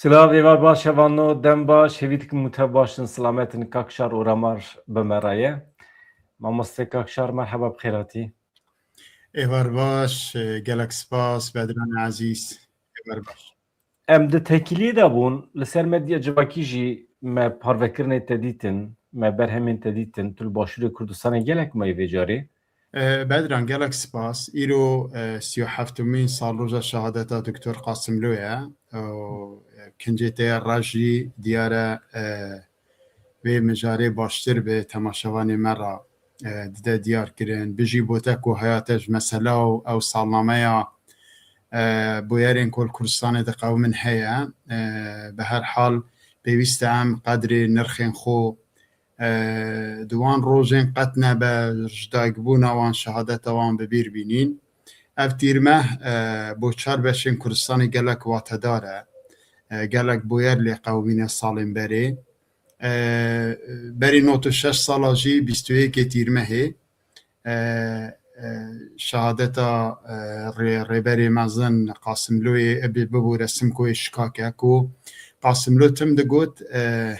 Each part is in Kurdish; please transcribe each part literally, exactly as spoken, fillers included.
Silav, êvar baş, hevano, dem baş, hêvî dikim û te baş in, silamet in. Kakşar Oramar bi me re ye. Mamoste Kakşar, merheba, bi xêr hatî. Êvar baş, e, gelek spas, Bedran Ezîz. Êvar baş. Em di tekîliyê de bûn, li ser medya civakî jî me parvekirinê te dîtin, me berhemên te dîtin, tu li Başûrê Kurdistanê gelek mayî vê carê. E, Bedran, gelek spas. Îro, e, sî û heftemîn salroja şehadeta Doktor Qasimlo ye. Û, e, kincê te ya reş jî diyar e, e, vê mijarê baştir bi temaşevanê me re, e, dide diyar kirin. Bijî bo te ku heyate ji mesela û ew salnameya, e, bûyerên ku li Kurdistanê diqewimin heye. E, bi her hal pêwîst e em qedrê nirxên xwe, e, di wan rojên qet nebe ji dayikbûna wan, şehadeta wan bi bîr bînîn. Ev tîrmeh, e, bo çar beşên Kurdistanê gelek watedar e. E, gelek bûyer lê qewimîne salên berê. E, berî nod û şeş sala jî bîst û yekê tîrmehê, e, e, şehadeta, e, rê-, rêberê mezin Qasimloyê, e, bi-, bibûre Simkoyê Şikak e ku Qasimlo tim digot, e,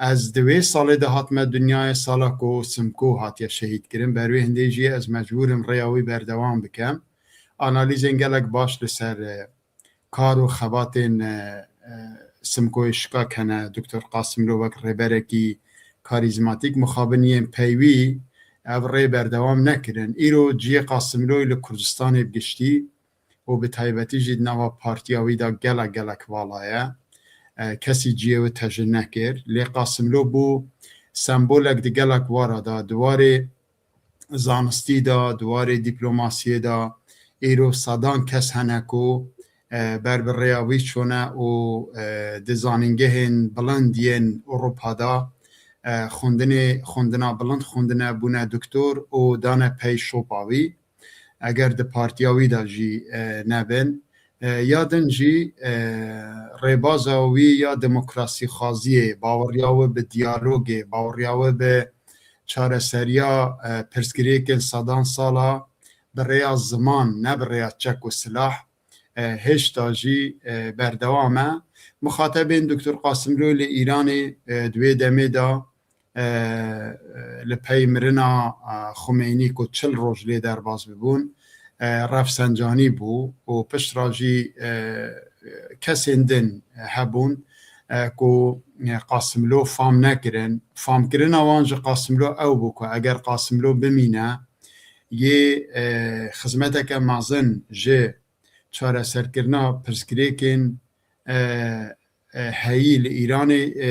ez di wê salê de hatime dinyayê, sala ku Simko hatiye şehîd kirin. Ber wê hindê jî ez mecbûr im rêya wî berdewam bikem. Analîzên gelek baş li ser, e, kar û xebatên, e, e, Simkoyê Şikak hene. Doktor Qasimlo wek rêberekî karîzmatîk, mixabin yên peywî ev rê berdewam nekirin. Îro cihê Qasimloyê li Kurdistanê bi giştî û bi taybetî jî di nava partiya wî de gelek gelek vala ye. E, kesî cihê wî tejin nekir. Lê Qasimlo bû sembolek di gelek wara de, di warê zanistî de, di warê dîplomasiyê de. Îro sedan kes hene ku, e, ber bi rêya wî çûne û, e, di zanîngehên bilind yên Ewropa de, e, xwendinê, xwendina bilind xwendine, bûne doktor û dane pey şopa wî. Eger di partiya wî de jî, e, nebin, e, ya din jî, e, rêbaza wî ya demokrasîxwaziyê, baweriya wî bi diyalogê, baweriya wî bi çareseriya, e, pirsgirêkên sedan sala bi rêya ziman, ne bi rêya çek û silah, e, hêşta jî, e, berdewam e. Mixatebên Doktor Qasimlo li Îranê, e, di wê demê de, e, li pey mirina, e, Xumeynî ku çil roj lê derbas bibûn, e, Refsencanî bû û pişt re jî, e, kesên din hebûn, e, ku, e, Qasimlo fam nekirin. Famkirina wan ji Qasimlo ew bû ku eger Qasimlo bimîne, yê, e, xizmeteke mezin ji çareserkirina pirsgirêkên, e, e, heyî li Îranê, e,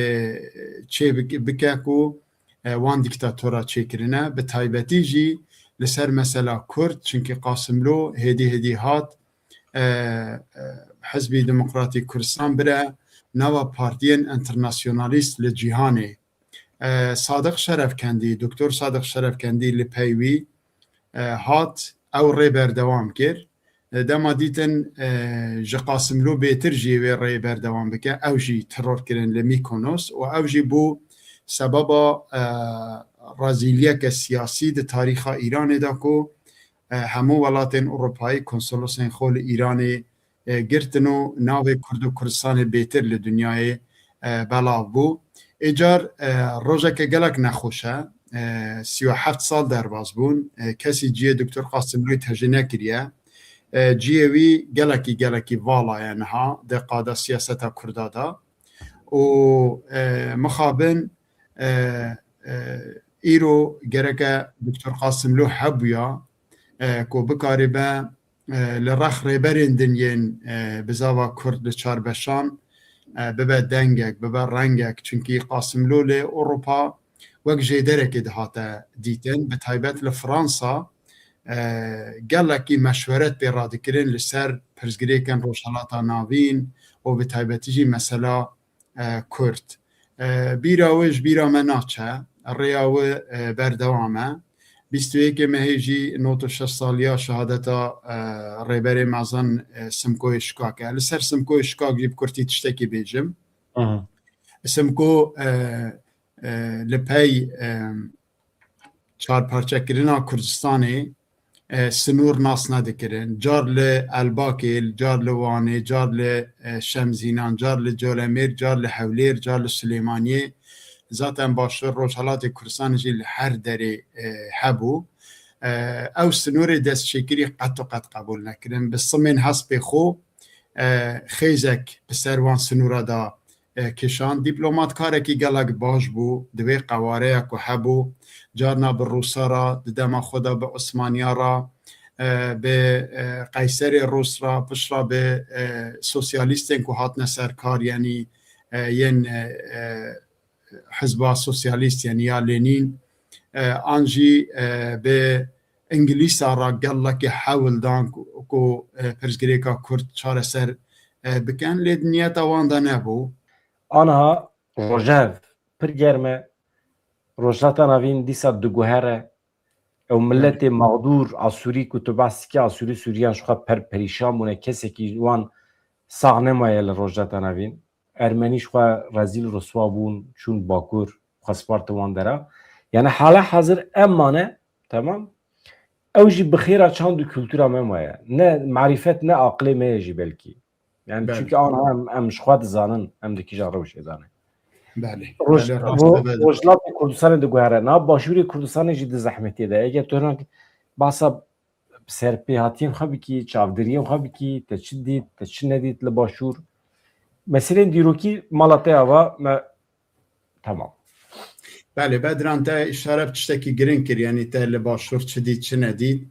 çê bik-, bike ku, e, wan dîktatora çêkirine, bi taybetî jî li ser mesela Kurd, çimkî Qasimlo hêdî hêdî hat, e, e, Hizbî Demokratîk Kurdistan bire nava partiyên enternasyonalîst li cîhanê. E, Sadiq Şerefkendî, Doktor Sadiq Şerefkendî li pey wî, e, hat, ew rê berdewam kir. E, dema dîtin, e, ji Qasimlo bêtir jî wê rê berdewam bike, ew jî teror kirin li Mîkonos û ew jî bû sebeba, e, rezîliyeke siyasî di tarîxa Îranê de ku, e, hemû welatên Ewropayî konsolosên xwe li Îranê, e, girtin û navê Kurd û Kurdistanê bêtir li dinyayê, e, belav bû. Êcar, e, rojeke gelek nexweş e. E, sî û heft sal derbas bûn. E, kesî cihê Doktor Qasimlûyê tejî nekiriye. E, cihê wî gelekî, gelekî vala ye niha di qada siyaseta Kurda de. Û, e, mixabin, e, e, îro gereke Doktor Qasimlû hebûya, e, ku bikaribe, e, li rex rêberên din yên, e, bizava Kurd li çar beşan, e, bibe dengek, bibe rengek. Çimkî Qasimlû li Ewropa wek jêderekê dihate dîtin. Bi taybet li Fransa, e, gelekî meşweret pê radikirin li ser pirsgirêkên Rojhelata Navîn û bi taybetî jî mesela, e, Kurd. E, bîra wê ji bîra me naçe, rêya wê, e, berdewam e. Bîst û yekê mehê jî nod û şeş saliya şehadeta, e, rêberê mezin, e, Simkoyê Şikak e. Li ser Simkoyê Şikak jî bi kurtî tiştekî bêjim. Aha. Simko, e, e, li pey, e, çarparçekirina Kurdistanê, e, sinûr nas nedikirin. Car li Elbakê, car li Wanê, car li, e, Şemzînan, car li Colemêr, car li Hewlêr, car li Silêmaniyê. Zaten Başûr Rojhelatê Kurdistanê jî li her derê, e, hebû. E, ew sinûrê destçêkirî qet û qet qebûl nekirin. Bi simên hespê xwe, e, xêzek bi ser wan sinûra de, e, kişand. Dîplomatkarekî gelek baş bû, di wê qewareya ku hebû, carna bi Rûsa re, di dema xwe de bi Osmaniya re, e, bi, e, Qeyserê Rûs re, piştre bi, e, sosyalîstên ku hatine ser kar, yanî, e, yên, e, e, Hizba Sosyalîst, yanî ya Lenîn, e, an jî, e, bi Îngilîsa re gelekî hewl dan ku, ku, e, pirsgirêka Kurd çareser, e, bikin, lê di niyeta wan de nebû. Aniha rojev pir germ e. Rojhilata Navîn dîsa diguhere. Ew miletê mexdûr, Asûrî ku tu behs dikî, Asûrî, Sûriyan ji xwe per perîşan bûne, kesekî wan sax nemaye li Rojhilata Navîn. Ermenî ji xwe rezîl riswa bûn, çûn Bakur, xwe spartin wan dera. Yani hala hazir em mane, temam. Ew jî bi xêra çand û kultura me maye. Ne marîfet, ne aqilê me ye jî belkî. Yani Belê. Çünkü aniha em, em ji xwe dizanin, em di kîja rewşê de ne. Belê. Roj-, Belê, rast ro-, e, belê. Rojhilatê Kurdistanê diguhere. Na Başûrê Kurdistanê jî di zehmetê de. Eger tu hinak bahsa serpêhatiyên xwe bikî, çavdiriyên xwe bikî, te çi dît, te çi nedît li Başûr? Meselên dîrokî mala te ava me, temam. Belê, Bedran, te îşare bi tiştekî giring kir, yanî te li Başûr çi dît, çi nedît.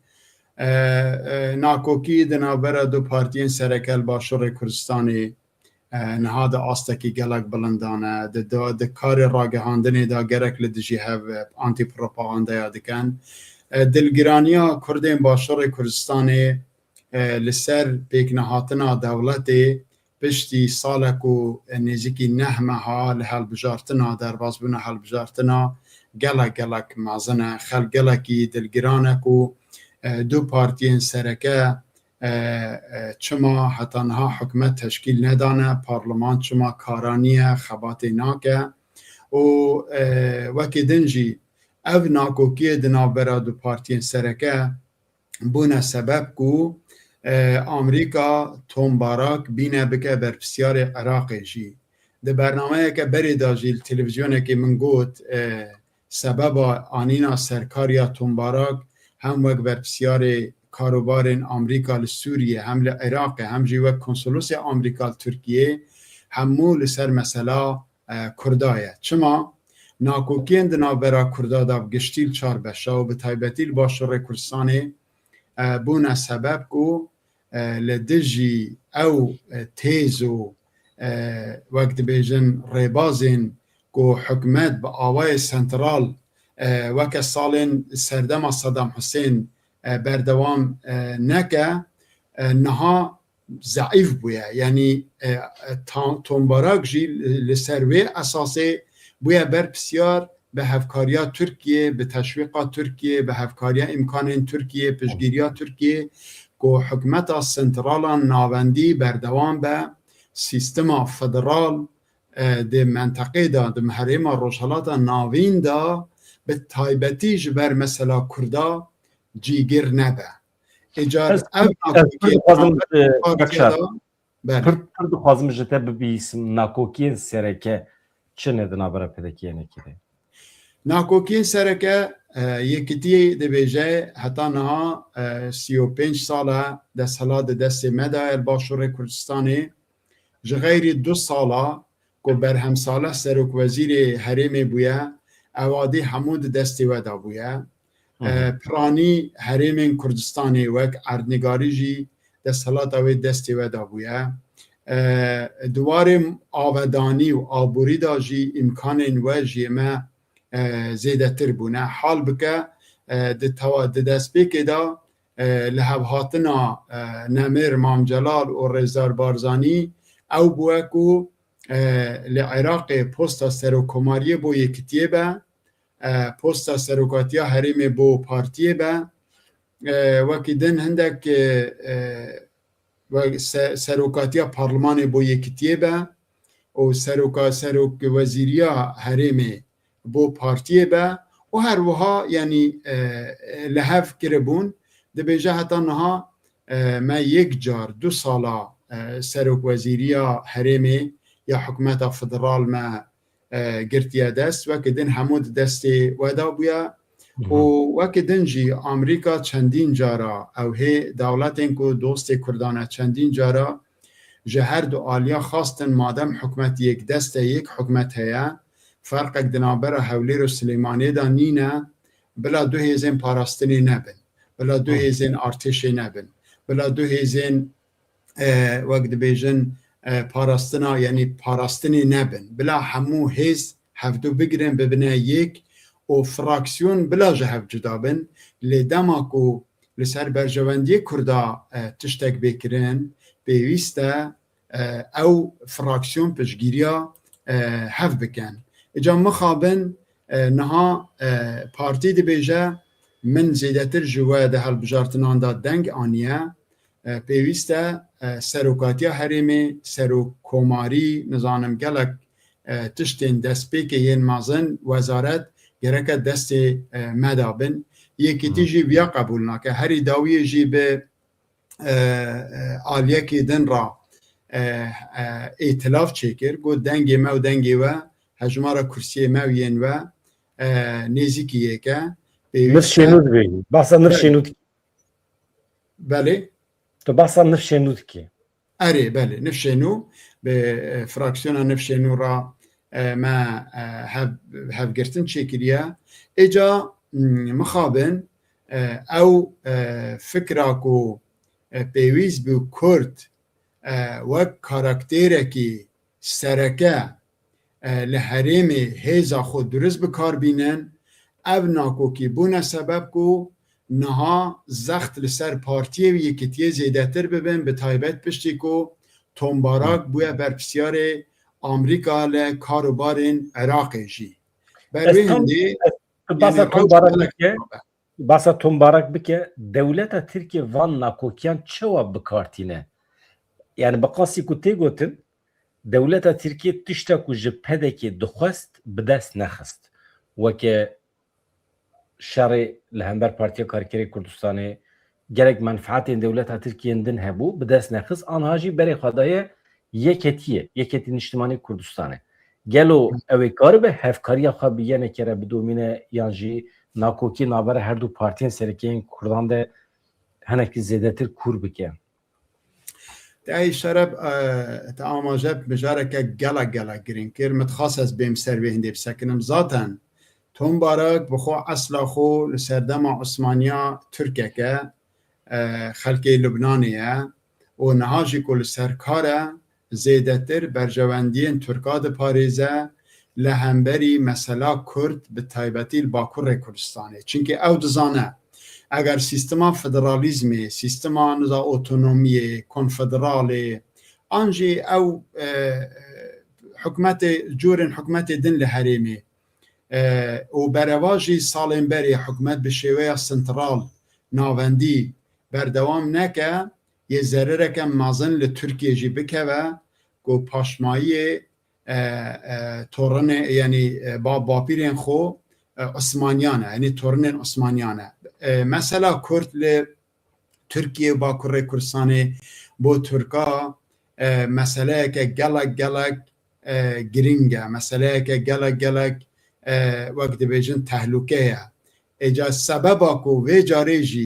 E, e, nakokî di navbera du partiyên sereke li Başûrê Kurdistanê, e, niha di astekî gelek bilind de ne. Di, di, di karê ragihandinê de gerek li dijî hev, e, antîpropagandeya dikin. E, dilgiraniya Kurdên Başûrê Kurdistanê, e, li ser pêknehatina dewletê piştî salek û nêzîkî neh meha li hilbijartina, derbasbûna hilbijartina gelek, gelek mezin e. Xelk gelekî dilgiran e ku, e, du partiyên sereke, e, e, çima heta niha hikûmet teşkîl nedane, parleman çima kara niye, xebatê nake û, e, wekî din jî ev nakokiyê di navbera du partiyên sereke bûne sebeb ku, e, Amerîka Tom Barak bîne bike berpisyarê Iraqê jî. Di bernameyeke berê de jî li televîzyonekê min got, e, sebeba anîna serkariya Tom Barak hem wek berpisyarê karobarên Amerîka li Sûriyê, hem li Iraqê, hem jî wek konsolosê Amerîka li Tirkiyê, hemû li ser mesela, e, Kurda ye. Çima? Nakokiyên di navbera Kurda de bi giştî li çar beşa û bi taybetî li Başûrê Kurdistanê, e, bûne sebeb ku, e, li dijî ew, e, têz û, e, wek dibêjin rêbazên ku hikûmet bi awayê sentral, e, weke salên serdema Saddam Husên, e, berdewam, e, neke, e, niha zeîf bûye. Yanî, e, e, ta-, Tom Barak jî li, li ser wê esasê bûye berpisyar bi hevkariya Tirkiyê, bi teşwîqa Tirkiyê, bi hevkariya îmkanên Tirkiyê, piştgiriya Tirkiyê, ku hikûmeta sentrala navendî berdewam be, sîstema federal, e, di menteqê de, di herêma Rojhelata Navîn de, bi taybetî ji ber mesela Kurda cîgir nebe. Îcar Ez, ev ez pir dixwazim, e, partiya Bekşar, da, belê. Pir, pir dixwazim ji te bibihîsim, nakokiyên sereke çi ne di navbera P D K ên Yekîtê? Nakokiyên sereke, e, Yekîtiyê dibêje heta niha, e, sî û pênc sal e desthilat di destê me de ye li Başûrê Kurdistanê. Ji xeyrî du sala ku Berhem Salih serokwezîrê herêmê bûye, ewadî hemû di destê we de bûye. Hı hı. E, piranî herêmên Kurdistanê wek erdnigarî jî desthilata wê destê we de bûye. E, di warê avedanî û aborî de jî îmkanên we jê me, e, zêdetir bûne. Hal bike, e, di tewa-, di destpêkê de, e, li hevhatina, e, Nemir Mam Celal û Rêzdar Barzanî ew bûye ku, e, li Iraqê posta serokkomariyê bo Yekîtiyê be, e, posta serokatiya herêmê bo partiyê be, e, wekî din hindek, e, e, wek se-, serokatiya parlemanê bo Yekîtiyê be û seroka-, serokwezîriya herêmê bo partiyê be û her wiha, yanî, e, e, li hev kiribûn. Dibêje heta niha, e, me yek car, du sala, e, serokwezîriya herêmê ya hikûmeta federal me, e, girtiye dest. Weke din hemû di destê we de bûye. Mhm. Û weke din jî Amerîka çendîn cara, ew hê dewletên ku dostê Kurdan e, çendîn cara ji her du aliya xwestin, madem hikûmet yek dest e, yek hikûmet heye, ferqek di navbera Hewlêr û Silêmaniyê de nîne, bila du hêzên parastinê nebin, bila du Hı. hêzên artêşê nebin, bila du hêzên, e, wek dibêjin, e, parastina, yanî parastinê nebin, bila hemû hêz hevdu bigirin, bibine yek û fraksiyon bila ji hev cuda bin. Lê dema ku li ser berjewendiyê Kurda, e, tiştek bê kirin, pêwîst e, e, ew fraksiyon piştgiriya, e, hev bikin. Îca mixabin, e, niha, e, partî dibêje, min zêdetir ji we di hilbijartinan de deng aniye. E, pêwîst e, e, serokatiya herêmê, serokkomarî, nizanim gelek, e, tiştên destpêkê yên mezin, wezaret, gereke destê, e, me de bin. Yekîtî Hı. jî viya qebûl nake. Herî dawiyê jî bi, e, e, aliyekê din re, e, e, îtilav çêkir. Got, dengê me û dengê we, hejmara kursiyê me û yên we, e, nêzîkî yek e. Pêwîst e Nifşênû dibêjî. Behsa Nifşênû dikî. Belê. Tu behsa Nifşênû dikî. Erê, belê, Nifşênû, bi, e, fraksiyona Nifşênû re, e, me, e, hev, hevgirtin çêkiriye. Êca, m, mixabin, e, ew, e, fikra ku, e, pêwîst bû Kurd, e, wek karakterekî sereke, e, li herêmê hêza xwe durist bi kar bînin, ev nakokî bûne sebeb ku niha zext li ser partiyê û yekitiyê zêdetir bibin, bi taybet piştî ku Tom Barak bûye berpirsiyarê Amerîka li karûbarên Iraqê jî. Ber Ez wê tam, hindê, ez, tu yanî basa Tom rewş Barak gelek bike, xirab e. Basa Tom Barak bike, dewleta Tirkiye van nakokiyan çawa bi kar tîne? Yani bi qasî ku tê gotin, dewleta Tirkiye tişta ku ji P D K dixwest, bi dest nexist. Weke şerê li hember Partiya Karkerê Kurdistanê, gelek menfaetên dewleta Tirkiye yên din hebû, bi dest nexist, anha jî berê xwe daye yeketiyê, yeketî niştimanî Kurdistanê. Gelo ew ê karibe hevkariya xwe bi yenekê re bidomîne yan jî nakokî navbera her du partiyên sereke yên Kurdan de hinekî zêdetir kûr bike? Te ey Şeref, e, te amaje mijareke gelek gelek girîng kir. Min dixwest ez bêm ser wê hindê bisekinim. Zaten Tom Barak bi xwe esla xwe li serdema Osmaniya Tirkek e, e, xelkê Lubnanê ye û niha jî ku li ser kar e, zêdetir berjewendiyên Tirka diparêze li hemberî mesela Kurd, bi taybetî li Bakurê Kurdistanê. Çimkî ew dizane, eger sîstema federalîzmê, sîstema niza otonomiyê, konfederalê, an jî ew, e, e, hikûmetê, cûrên hikûmetê din li herêmê, e, û berevajî salên berê hikûmet bi şêweya sentral, navendî berdewam neke, yê zerereke mezin li Tirkiye jî bikeve, ku paşmayiyê, e, e, torinê, yanî, e, ba-, bapîrên xwe, e, Osmaniyan e, yanî torinên Osmaniyan e. E, mesela Kurd li Tirkiye û Bakurê Kurdistanê bo Tirka, e, meseleyeke gelek, gelek, e, girîng e. Meseleyeke gelek, gelek, e, wek dibêjin tehlûke ye. Êca sebeba ku vê carê jî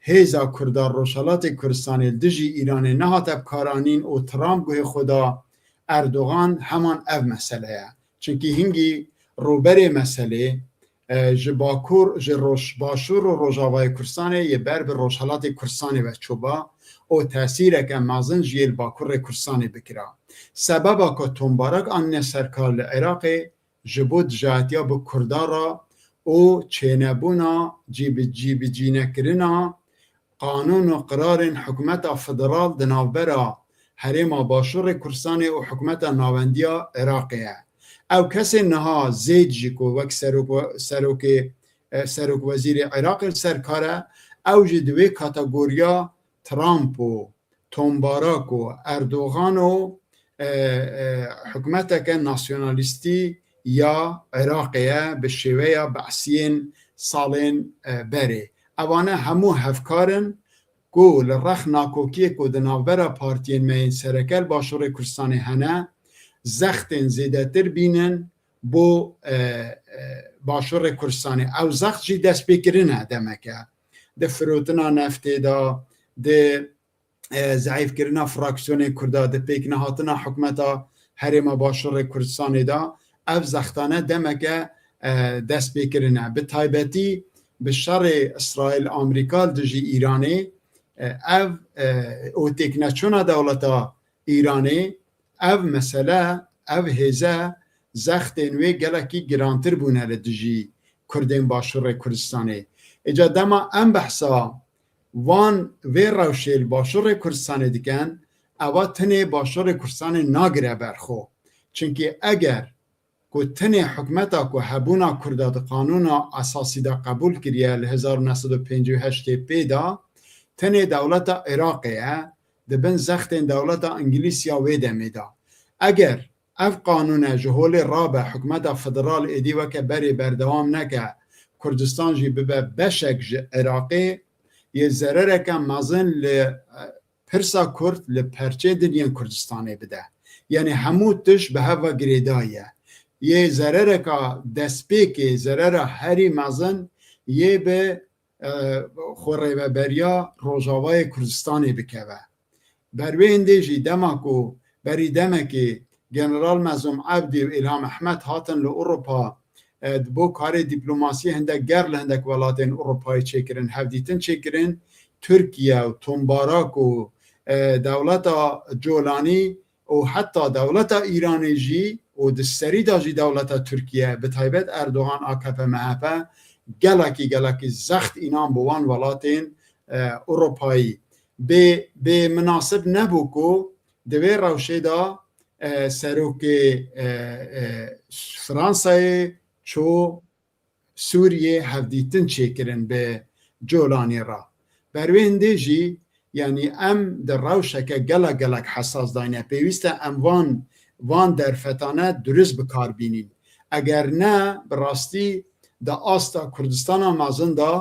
hêza Kurda Rojhelatê Kurdistanê li dijî Îranê nehate bikaranîn û Trump guhê xwe da Erdogan, heman ev mesele ye. Çimkî hingî rûberê meselê, e, ji Bakur, ji Roj-, Başûr û Rojavayê Kurdistanê yê ber bi Rojhelatê Kurdistanê ve çûba û tesîreke mezin ji yê li Bakurê Kurdistanê bikira. Sebeba ku Tom Barak anîne ser kar li Iraqê ji bo dijayetiya bi Kurda re û çênebûna cîbi-, cîbicînekirina qanûn û qirarên hikûmeta federal di navbera Herêma Başûrê Kurdistanê û hikûmeta nawendiya Iraqê ye. Ew kesên niha Zeyd jî ku wek serok we-, serokê, e, serokwezîrê Iraqê li ser kar e, ew jî di wê kategoriya Trump û Tom Barak û Erdogan û, e, e, hikûmeteke nasyonalîstî ya Iraqê ye bi şêweya Be'siyên salên, e, berê. Evane hemû hevkar in ku li rex nakokiyê ku di navbera partiyên me yên sereke li Başûrê Kurdistanê hene, zextên zêdetir bînin bo, e, e, Başûrê Kurdistanê. Ew zext jî destpêkirin e demeke. Di firotina neftê de, di e, zeîfkirina fraksiyonên Kurda, di pêknehatina hikûmeta Herêma Başûrê Kurdistanê de ev zextane demeke, e, destpêkirin e. Bi taybetî bi şerê Îsraîl-Amerîka li dijî Îranê, e, ev, e, û têkneçûna dewleta Îranê, ev mesele, ev hêze zextên wê gelekî girantir bûne li dijî Kurdên Başûrê Kurdistanê. Îca dema em behsa van vê rewşê li Başûrê Kurdistanê dikin, eva tenê Başûrê Kurdistanê nagire ber xwe. Çimkî eger ku tenê hikûmeta ku hebûna Kurda di qanûna esasî de qebûl kiriye li hezar û neh sed û pêncî û heştê pê de, tenê dewleta Iraqê ye, di bin zextên dewleta Îngilîs ya wê demê de. Eger ev qanûne ji holê rabe, hikûmeta federal êdî weke berê berdewam neke, Kurdistan jî bibe beşek ji Iraqê, yê zerereke mezin li, e, pirsa Kurd li perçê din yên Kurdistanê bide. Yanî hemû tişt bi hev ve girêdayî ye. Yê zerereka destpêkê, zerera herî mezin yê bi, e, xwerêveberiya Rojavayê Kurdistanê bikeve. Ber wê hindê jî dema ku berî demekê General Mezlûm Ebdî û Îlham Ehmed hatin li Ewropa, e, di bo karê dîplomasiyê hindek ger li hindek welatên Ewropayê çêkirin, hevdîtin çêkirin, Tirkiye û Tombarak û, e, dewleta Colanî û heta dewleta Îranê jî û di serî de jî dewleta Tirkiye, bi taybet Erdogan, A K P M H P, gelekî, gelekî zext înan bi wan welatên, e, Ewropayî. Bê, bê minasib nebû ku di vê rewşê de, e, serokê, e, e, Fransayê çû Sûriyê hevdîtin çêkirin bi Colanî re. Ber wê hindê jî, yanî em di rewşeke gelek gelek hesas dayne. Pêwîst e em van, van derfetane dirust bi kar bînîn. Eger ne, bi rastî di asta Kurdistana mezin de,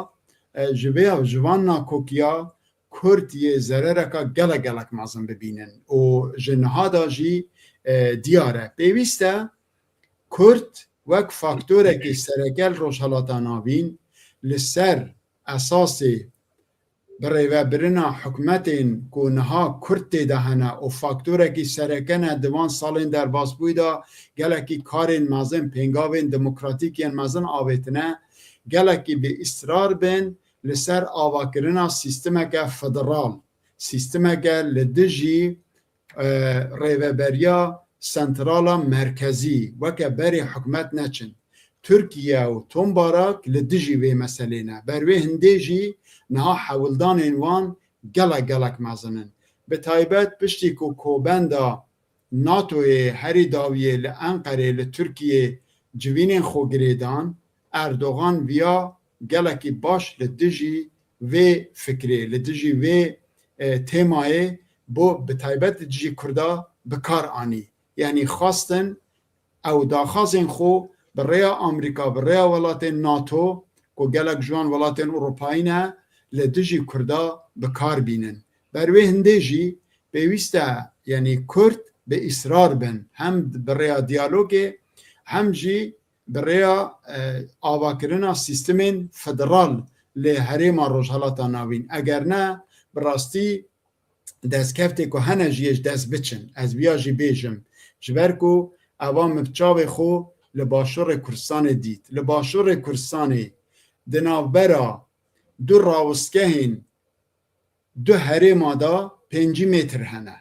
e, ji vê, ji van nakokiya Kurd yê zerereka gelek gelek mezin bibînin û ji niha de jî, e, diyar e. Pêwîst e Kurd wek faktorekî sereke li Rojhelata Navîn li ser esasê birêvebirina hikûmetên ku niha Kurd tê de hene û faktorekî sereke ne di van salên derbasbûyî de gelekî karên mezin, pêngavên demokratîk yên mezin avêtine, gelekî bi îsrar bin li ser avakirina sîstemeke federal, sîstemeke li dijî, e, rêveberiya sentrala merkezî weke berê hikûmet neçin. Tirkiye û Tom Barak li dijî vê meselê ne. Ber wê hindê jî niha hewldanên wan gelek gelek mezin in. Bi taybet piştî ku Kobenda NATOyê herî dawiyê li Enqerê li Tirkiyê civînên xwe girêdan, Erdogan viya gelekî baş li dijî vê fikrê, li dijî vê, e, têmayê bo bi taybet li dijî Kurda bi kar anî. Yanî xwestin ew daxwazên xwe bi rêya Amerîka, bi rêya welatên NATO ku gelek ji wan welatên Ewropayî ne, li dijî Kurda bi kar bînin. Ber wê hindê jî pêwîst e, yanî Kurd bi îsrar bin, hem bi rêya diyalogê, hem jî bi rêya, e, avakirina sîstemên federal li herêma Rojhelata Navîn. Eger ne, bi rastî destkeftê ku hene jî yê ji dest biçin. Ez viya jî bêjim. Ji ber ku eva min bi çavê xwe li Başûrê Kurdistanê dît. Li Başûrê Kurdistanê di navbera du rawestgehên du herêma de pêncî metr hene.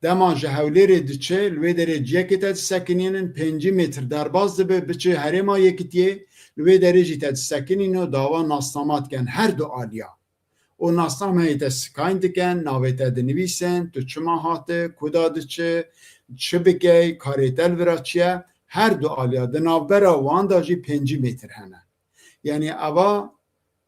Dema ji Hewlêrê diçe, li wê derê ciyekê te disekinînin, pêncî metr derbas dibe, biçe herêma Yekitiyê, li wê derê jî te disekinîne û dawa nasnama dikin, her du aliya. Û nasnameyê te sikayn dikin, navê te dinivîsin, tu çima hate, ku da diçe, çi bikey, karê te li vira çi ye, her du aliya. Di navbera wan de jî pêncî metr hene. Yanî eva,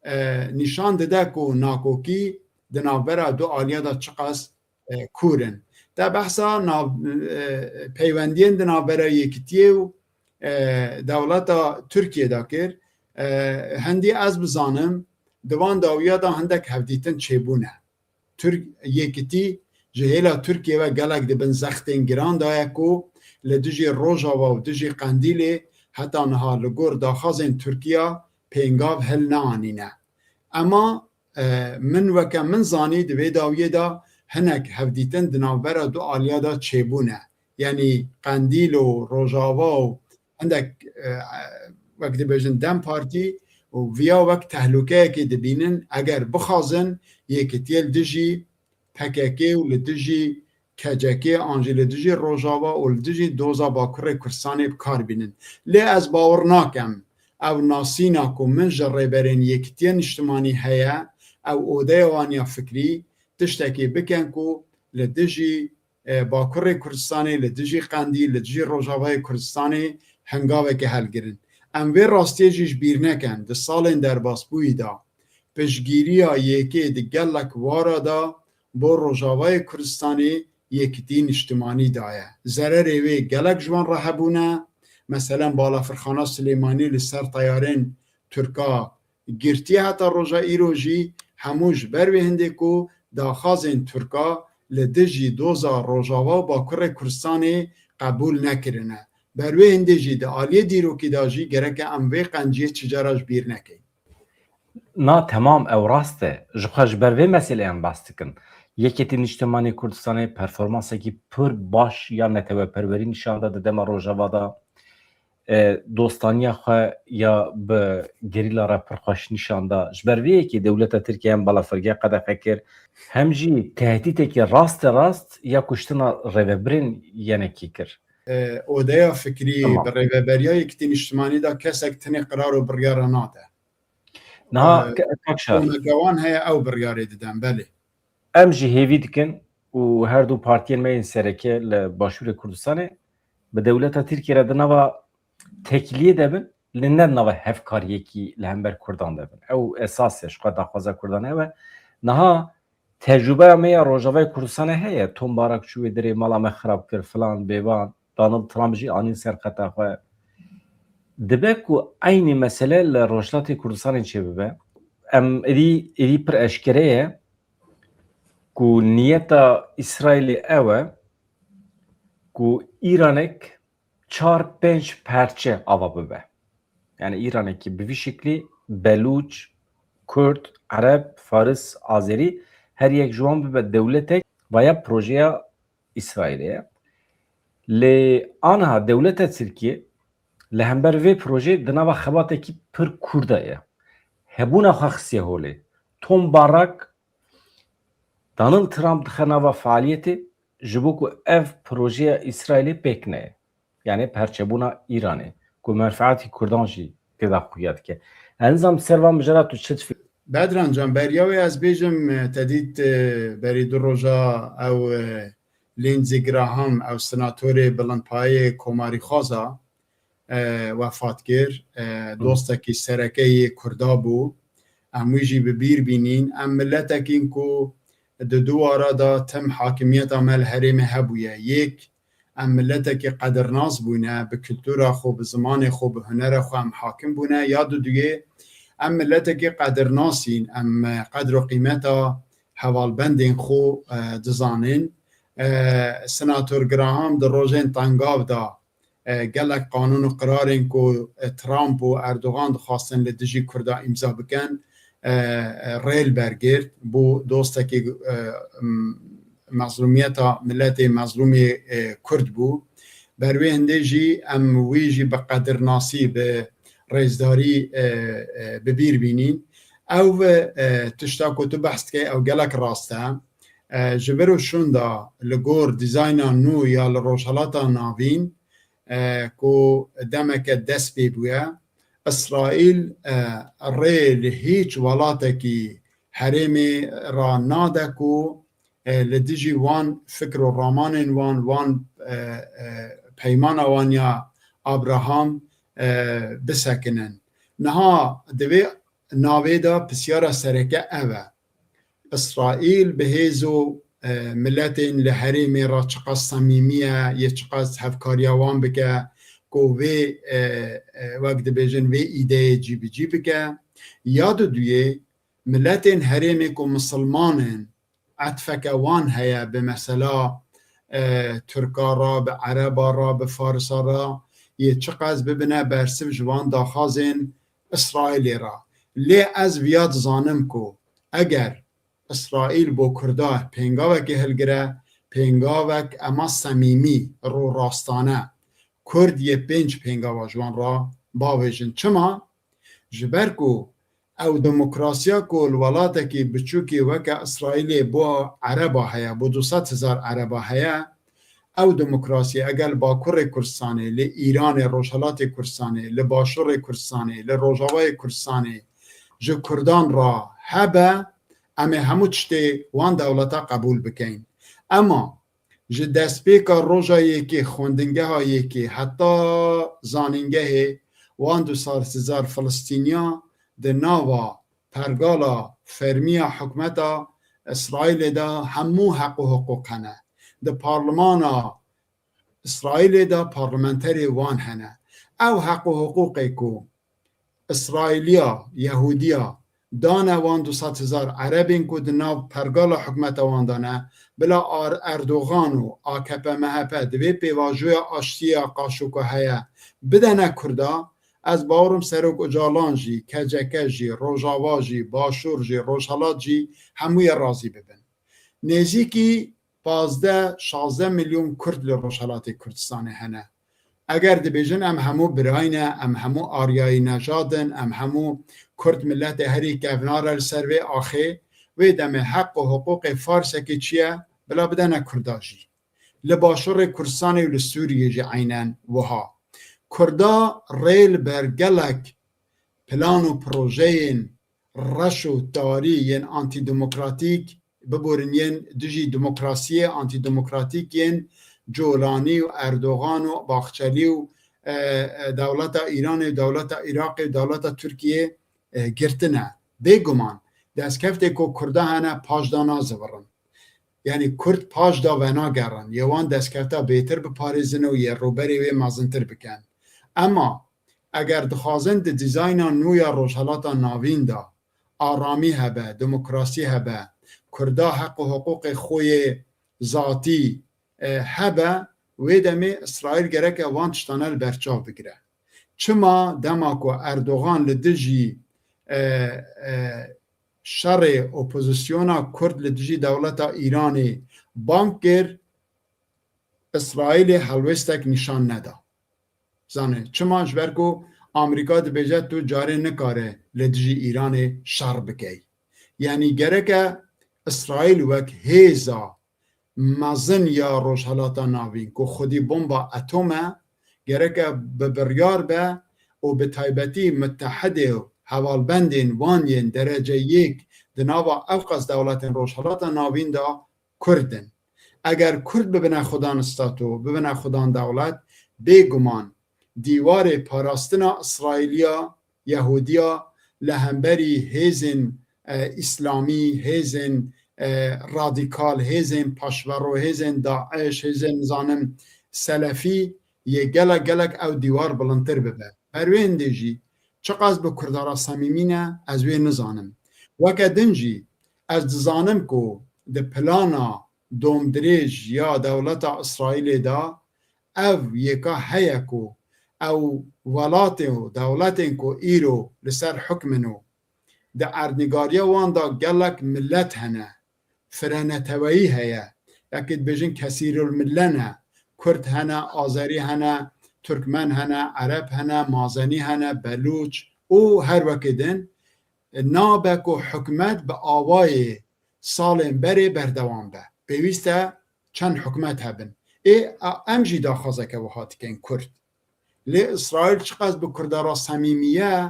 e, nîşan dide ku nakokî di navbera du aliya de çiqas, e, kûr in. Te behsa nav-, e, peywendiyên di navbera Yekitiyê û, e, dewleta Tirkiyê de kir. E, hindî ez bizanim, di van dawiya de hindek hevdîtin çêbûne. Tirk-, Yekitî ji hêla Tirkiye ve gelek di bin zextên giran de ye ku li dijî Rojava û dijî Qendîlê heta niha li gor daxwazên Tirkiya pêngav hilneanîne. Ema, e, min weke min zanî di vê dawiyê de hinek hevdîtin di navbera du aliya de çêbûne. Yanî Qendîl û Rojava û hindek, e, wek dibêjin DEM Partî û viya wek tehlûkeyekê dibînin, eger bixwazin yekitiyê li dijî P K K û li dijî K C K an jî li dijî Rojava û li dijî doza Bakurê Kurdistanê bi kar bînin. Lê ez bawer nakem ew nasîna ku min ji rêberên Yekitiya Niştimanî heye, ew odeya wan ya fikrî tiştekê bikin ku li dijî, e, Bakurê Kurdistanê, li dijî Qendîl, li dijî Rojavayê Kurdistanê hengaveke helgirin. Em vê rastiyê jî ji bîr nekin. Di salên derbasbûyî de piştgiriya YK'ê di gelek wara de bo Rojavayê Kurdistanê Yekitî Niştimanî daye. Zererê wê gelek ji wan re hebûne. Meselen, balafirxana Silêmanî li ser teyarên Tirka girtiye heta roja îro jî hemû ji ber wê hindê ku daxwazên Tirka li dijî doza Rojava û Bakurê Kurdistanê qebûl nekirine. Ber wê hindê jî di aliyê dîrokî de jî gereke em vê qenciyê çi cara ji bîr nekin. Na, temam, ew rast e. Ji xwe ji ber vê meselê em behs dikin. Yekêtî Niştimanî Kurdistanê performansekî pir baş ya neteweperwerî nîşan da di dema Rojava de. E, dostaniya xwe ya bi gerîla re pir xweş nîşan da. Ji ber vê yekê dewleta Tirkiye hem balafirgiya qedexe kir, hem jî tehdîtekî raste rast ya kuştina rêvebirên yenekî kir. E, odeya fikrî Tamam. bi rêveberiya Yekîtî Niştimanî de kesek tenê qirar û biryara nade. Niha E, ke-, Kak Şar. Komeke wan heye ew biryarê diden, belê. Em jî hêvî dikin û her du partiyên me yên sereke li Başûrê Kurdistanê bi dewleta Tirkiye re di nava tekliyê de bin, lê ne di nava hevkariyekî li hember Kurdan de bin. Ew esas e, ji xwe daxwaza Kurdan ew e. Niha tecrûbeya me ya Rojavayê Kurdistanê heye. Tom Barak çû wê dirê mala me xirab kir, filan, bêvan. Donald Trump jî anîn ser xeta xwe. Dibe ku eynî mesele li Rojhilatê Kurdistanê çêbibe. Em êdî, êdî pir eşkere ye ku niyeta Îsraîlê ew e ku Îranek çar pênc perçe ava bibe. Yani Îranekî bi vî şeklî Belûç, Kurd, Ereb, Faris, Azerî, her yek ji wan bibe dewletek, vaya projeya Îsraîlê ye. Lê aniha dewleta Tirkiyê li hember vê projeyê di nava xebatekî pir kûr de ye. Hebûna xwe xistiye holê. Tom Barak, Donald Trump dixe nava faaliyetê ji bo ku ev projeya Îsraîlê pêk neyê. Yani perçebûna Îranê ku menfeetî Kurdan jî têda xuya dike. Ez nizam ser van mijara tu çi difikirî? Bedran can, beriya wê ez bêjim, e, te dît, e, berî du roja ew, e, Lindsey Graham, ew senatorê bilindpayê komarîxwaza, e, wefat kir. E, dostekî sereke yê Kurda bû. Em wî jî bi bîr bînîn. Em miletekîn ku di du wara de tim hakimiyeta me li herêmê hebûye. Yek, em miletekî qedirnas bûne, bi kultura xwe, bi zimanê xwe, bi hunera xwe em hakim bûne. Ya duduyê, em miletekî qedirnasîn, em qedr û qîmeta hevalbendên xwe, e, dizanin. E, Senator Graham di rojên tengav de, e, gelek qanûn û qirarên ku, e, Trump û Erdogan dixwastin li dijî Kurda îmza bikin, e, e, rê li ber girt. Bû dostekî, e, m-, mezlûmiyeta miletê mezlûmê, e, Kurd bû. Ber wê hindê jî em wî jî bi qedirnasî, bi rêzdarî, e, e, bi bîr bînîn. Ew, e, tişta ku tu behs dikey, ew gelek rast e. E, ji vir û şûnda li gor dîzayna nû ya li Rojhelata Navîn, e, ku demeke dest pê bûye, Îsraîl, e, rê li hîç welatekî herêmê ra nade ku, e, li dijî wan fikr û ramanên wan, wan, e, e, peymana wan ya Abraham, e, bisekinin. Niha di vê navê de pisyara sereke ev e. Îsraîl bi hêz û, e, miletên li herêmê re çiqas samîmî ye, yê çiqas hevkariya wan bike, ku vê, e, e, wek dibêjin, vê îdeyê cîbicî bike. Ya duduyê, Miletên herêmê ku misilman in, etfeke wan heye bi mesela, e, Tirka re, bi Ereba re, bi Farisa re, yê çiqas bibine bersiv ji van daxwazên Îsraîlê re. Lê ez viya dizanim ku eger Îsraîl bo Kurda pêngavekê hilgire, pêngavek ema semîmî, rûrastane, Kurd yê pênc pêngava ji wan re bavêjin. Çima? Ji ber ku ew demokrasiya ku li welatekî biçûkê weke Îsraîlê bo Ereba heye, bo du sed hezar Ereba heye, ew demokrasiyê eger li Bakurê Kurdistanê, li Îranê, Rojhelatê Kurdistanê, li Başûrê Kurdistanê, li Rojavayê Kurdistanê ji Kurdan re hebe, em ê hemû tiştê wan dewleta qebûl bikeyn. Ema ji destpêka roja yekê, xwendingeha yekê heta zanîngehê, wan du sed hezar Filistîniya di nava pergala fermî ya hikûmeta Îsraîlê de hemû heq û hiqûq hene. Di parlimana Îsraîlê de parlamenterê wan hene. Ew heq û hiqûqê ku Îsraîliya, Yehûdiya dane wan du sed hezar Erebên ku di nav pergala hikûmeta wan de ne, bila Ar-, Erdogan û A K P M H P di vê pêvajoya aştiyê ya qaşo ku heye bidene Kurda, ez bawer im Serok Ocalan jî, K C K jî, Rojava jî, Başûr jî, Rojhelat jî hemû yê razî bibin. Nêzîkî pazdeh şazdeh milyon Kurd li Rojhelatê Kurdistanê hene. Eger dibêjin em hemû birayî ne, em hemû aryayî nejad in, em hemû Kurd miletê herî kevnar e li ser vê axê, wê demê heq û hiqûqê Farsekê çi ye, bila bidene Kurda jî. Li Başûrê Kurdistanê û li Sûriyê jî eynen wiha. Kurda rê li ber gelek plan û projeyên reş û tarî yên antîdemokratîk, biborin yên dijî demokrasiyê, antîdemokratîk yên Colanî û Erdogan û Baxçelî û, e, e, dewleta Îranê û dewleta Iraqê û dewleta Tirkiyê, e, girtine. Bêguman destkeftê ku Kurda hene paş de nazivirin. Yanî Kurd paş de venagerin, yê wan destkefta bêtir biparêzin û yê rûberê wê mezintir bikin. Ema eger dixwazin di dîzayna nû ya Rojhelata Navîn de aramî hebe, demokrasî hebe, Kurda heq û hiqûqê xwe yê zatî, e, hebe, wê demê Îsraîl gereke van tiştane li ber çav bigire. Çima dema ku Erdogan li dijî, e, e, şerê opozisyona Kurd li dijî dewleta Îranê bang kir, Îsraîlê helwêstek nîşan neda. Zanê çima? Ji ber ku Amerîka dibêje tu carê nikare li dijî Îranê şer bikey. Yanî gereke Îsraîl wek hêza mezin ya Rojhelata Navîn ku xwedî bomba atom e, gereke bi biryar be û bi taybetî mitehidê û hevalbendên wan yên derece yek di nava ewqas dewletên Rojhelata Navîn de Kurd in. Eger Kurd bibine xudan stato, bibine xudan dewlet, bêguman dîwarê parastina Îsraîliya, Yehûdiya li hemberî hêzên, e, îslamî, hêzên, e, radîkal, hêzên paşvero, hêzên DAIŞ, hêzên, nizanim, selefî yê gelek gelek ew dîwar bilindtir bibe. Ber wê hindê jî çiqas bi Kurda re semîmî ne, ez wê nizanim. Weke din jî ez dizanim ku di plana domdirêj ya dewleta Îsraîlê de ev yeka heye ku ew welatê û dewletên ku îro li ser hukm in û di erdnîgariya wan de gelek milet hene, fireneteweyî heye. Yekê dibêjin kesîrulmille ne. Kurd hene, Azerî hene, Turkmen hene, Ereb hene, Mazenî hene, Belûç û her wekê din. Nabe ku hikûmet bi awayê salên berê berdewam be. Pêwîst e çend hikûmet hebin. Ê, a, em jî daxwazeke wiha dikin Kurd. Lê Îsraîl çiqas bi Kurda re semîmî ye,